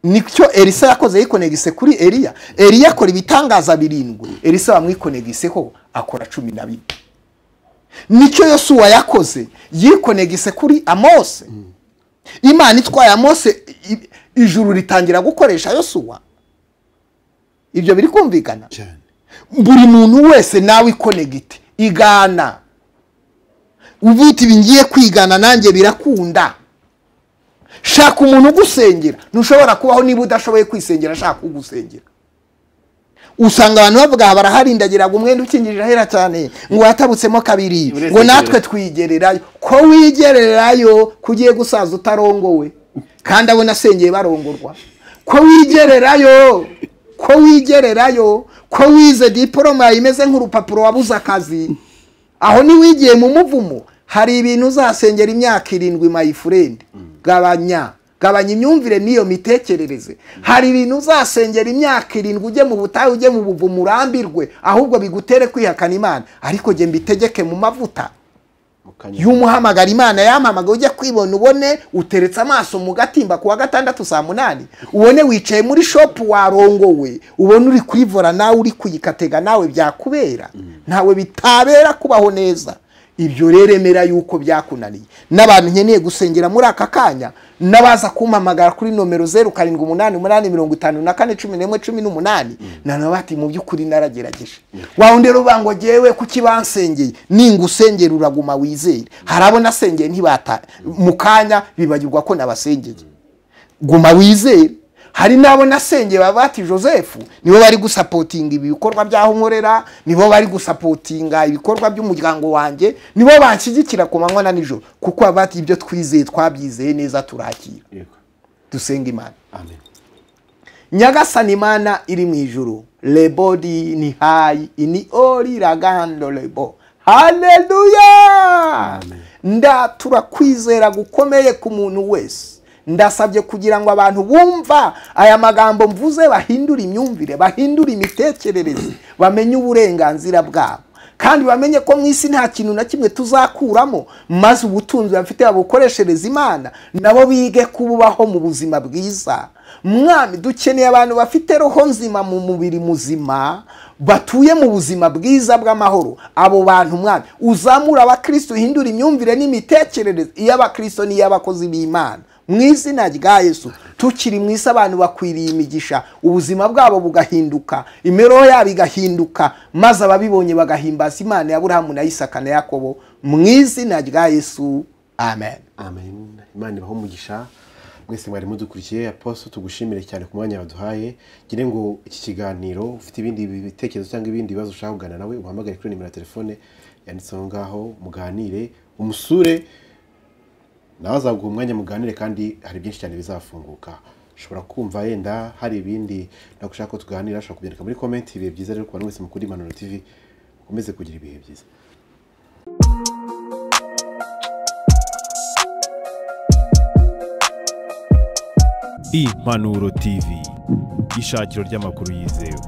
nicyo Elisa yakoze, yikonegise kuri Eliya. Eliya akora ibitangaza 7, Elisa bamwikonegiseho akora 12. Nicyo Yosuwa yakoze, yikonegise kuri Amose. Imana itwaye Amose, ijuru ritangira gukoresha Yosuwa. Ibyo biri kumvikana. Buri muntu wese nawe ikonegite, igana. Uvuti bingiye kwigana nanjye birakunda. Shaka umuntu ugusengera, ntushobora kubaho niba udashoboye kwisengera, shaka ugusengera. Usanga abantu bavuga baraharindagiraga umwenda ukingirije ahera cyane, ngo watabutsemo kabiri, ngo natwe twigererayo. Ko wigererayo kugiye gusaza utarongowe, kandi abona asengeye barongorwa. Ko wigererayo, ko wigererayo, ko wize diploma imeze nk'urupapuro wabuze akazi, aho ni wigiye mu muvumo. Hari ibintu uzasengera imyaka 7 my friend. Gabanya imyumvire n'iyo mitekerereze. Hari ibintu uzasengera imyaka 7 ujye mu butayu, ujye mu buvumo, urambirwe, ahubwo bigutere kwihakana Imana. Ariko jye mbitegeke mu mavuta y'umuhamagara Imana yampamagaye, ujye kwibona ubone uteretse amaso mu gatimba kuwa gatandatu saa 8, ubone wicaye muri shop warongowe, ubone uri kwivora nawe uri kuyikatega nawe byakubera, ntawe bitabera kubaho neza. Ibyo rero emera yuko byakunaniye. N'abantu nkeneye gusengera muri aka kanya, n'abaza kumpamagara kuri nomero 0788 54 11 18, nana bati mu by'ukuri naragerageje. Wa undi rero bango jewe kuki bansengeye, ningusengera uraguma wizere. Harabo nasengeye ntibata mu kanya bibagirwa ko nabasengeye. Guma wizere. Hari nabo nasenge babati Joseph nibo bari gusapotinga ibikorwa byaho nkorera, nibo bari gusapotinga ibikorwa by'umuryango wanjye, nibo banshyigikira ku manywa na nijoro, kuko abati ibyo twizeye twabyizeye neza turakira. Dusenga Imana. Amen. Nyagasani Imana iri mu ijuru, lebodi ni hayi ini ori ragando lebo. Haleluya. Ndatura kwizera gukomeye ku muntu wese. Ndasabye kugira ngo abantu bumva aya magambo mvuze bahindure imyumvire, bahindure imitekerereze, bamenye uburenganzira bwabo, kandi bamenye ko mu isi nta kintu na kimwe tuzakuramo, maze ubutunzi bafite babukoreshereza Imana, nabo bige kububaho mu buzima bwiza. Mwami, dukeneye abantu bafite roho nzima mu mubiri muzima, batuye mu buzima bwiza bw'amahoro. Abo bantu Mwami uzamura abakristo, uhindura imyumvire n'imitekerereze iy'abakristo n'iy'abakozi b'Imana. Mu izina rya Yesu, tukiri mu isi abantu bakwiriye imigisha, ubuzima bwabo bugahinduka, imibereho yabo igahinduka, maze ababibonye bagahimbaza Imana ya Aburahamu na Isaka na Yakobo. Mu izina rya Yesu, amen. Amen. Imana ibahe umugisha mwese mwari mudukurikiye. Apostle, tugushimire cyane ku mwanya waduhaye. Ngire ngo iki kiganiro ufite ibindi bitekerezo cyangwa ibindi bibazo ushaka kuganira nawe, uhamagare kuri nimero ya telefone yanditseho ngaho, muganire, umusure nawe azaguha umwanya muganire, kandi hari byinshi cyane bizafunguka. Ushobora kumva yenda hari ibindi nagushaka ko tuganira, ushobora kubyandika muri comment. Ibihe byiza rero ku bantu wese mukuri Impanuro TV, mukomeze kugira ibihe byiza. Impanuro TV, ishakiro ry'amakuru yizewe.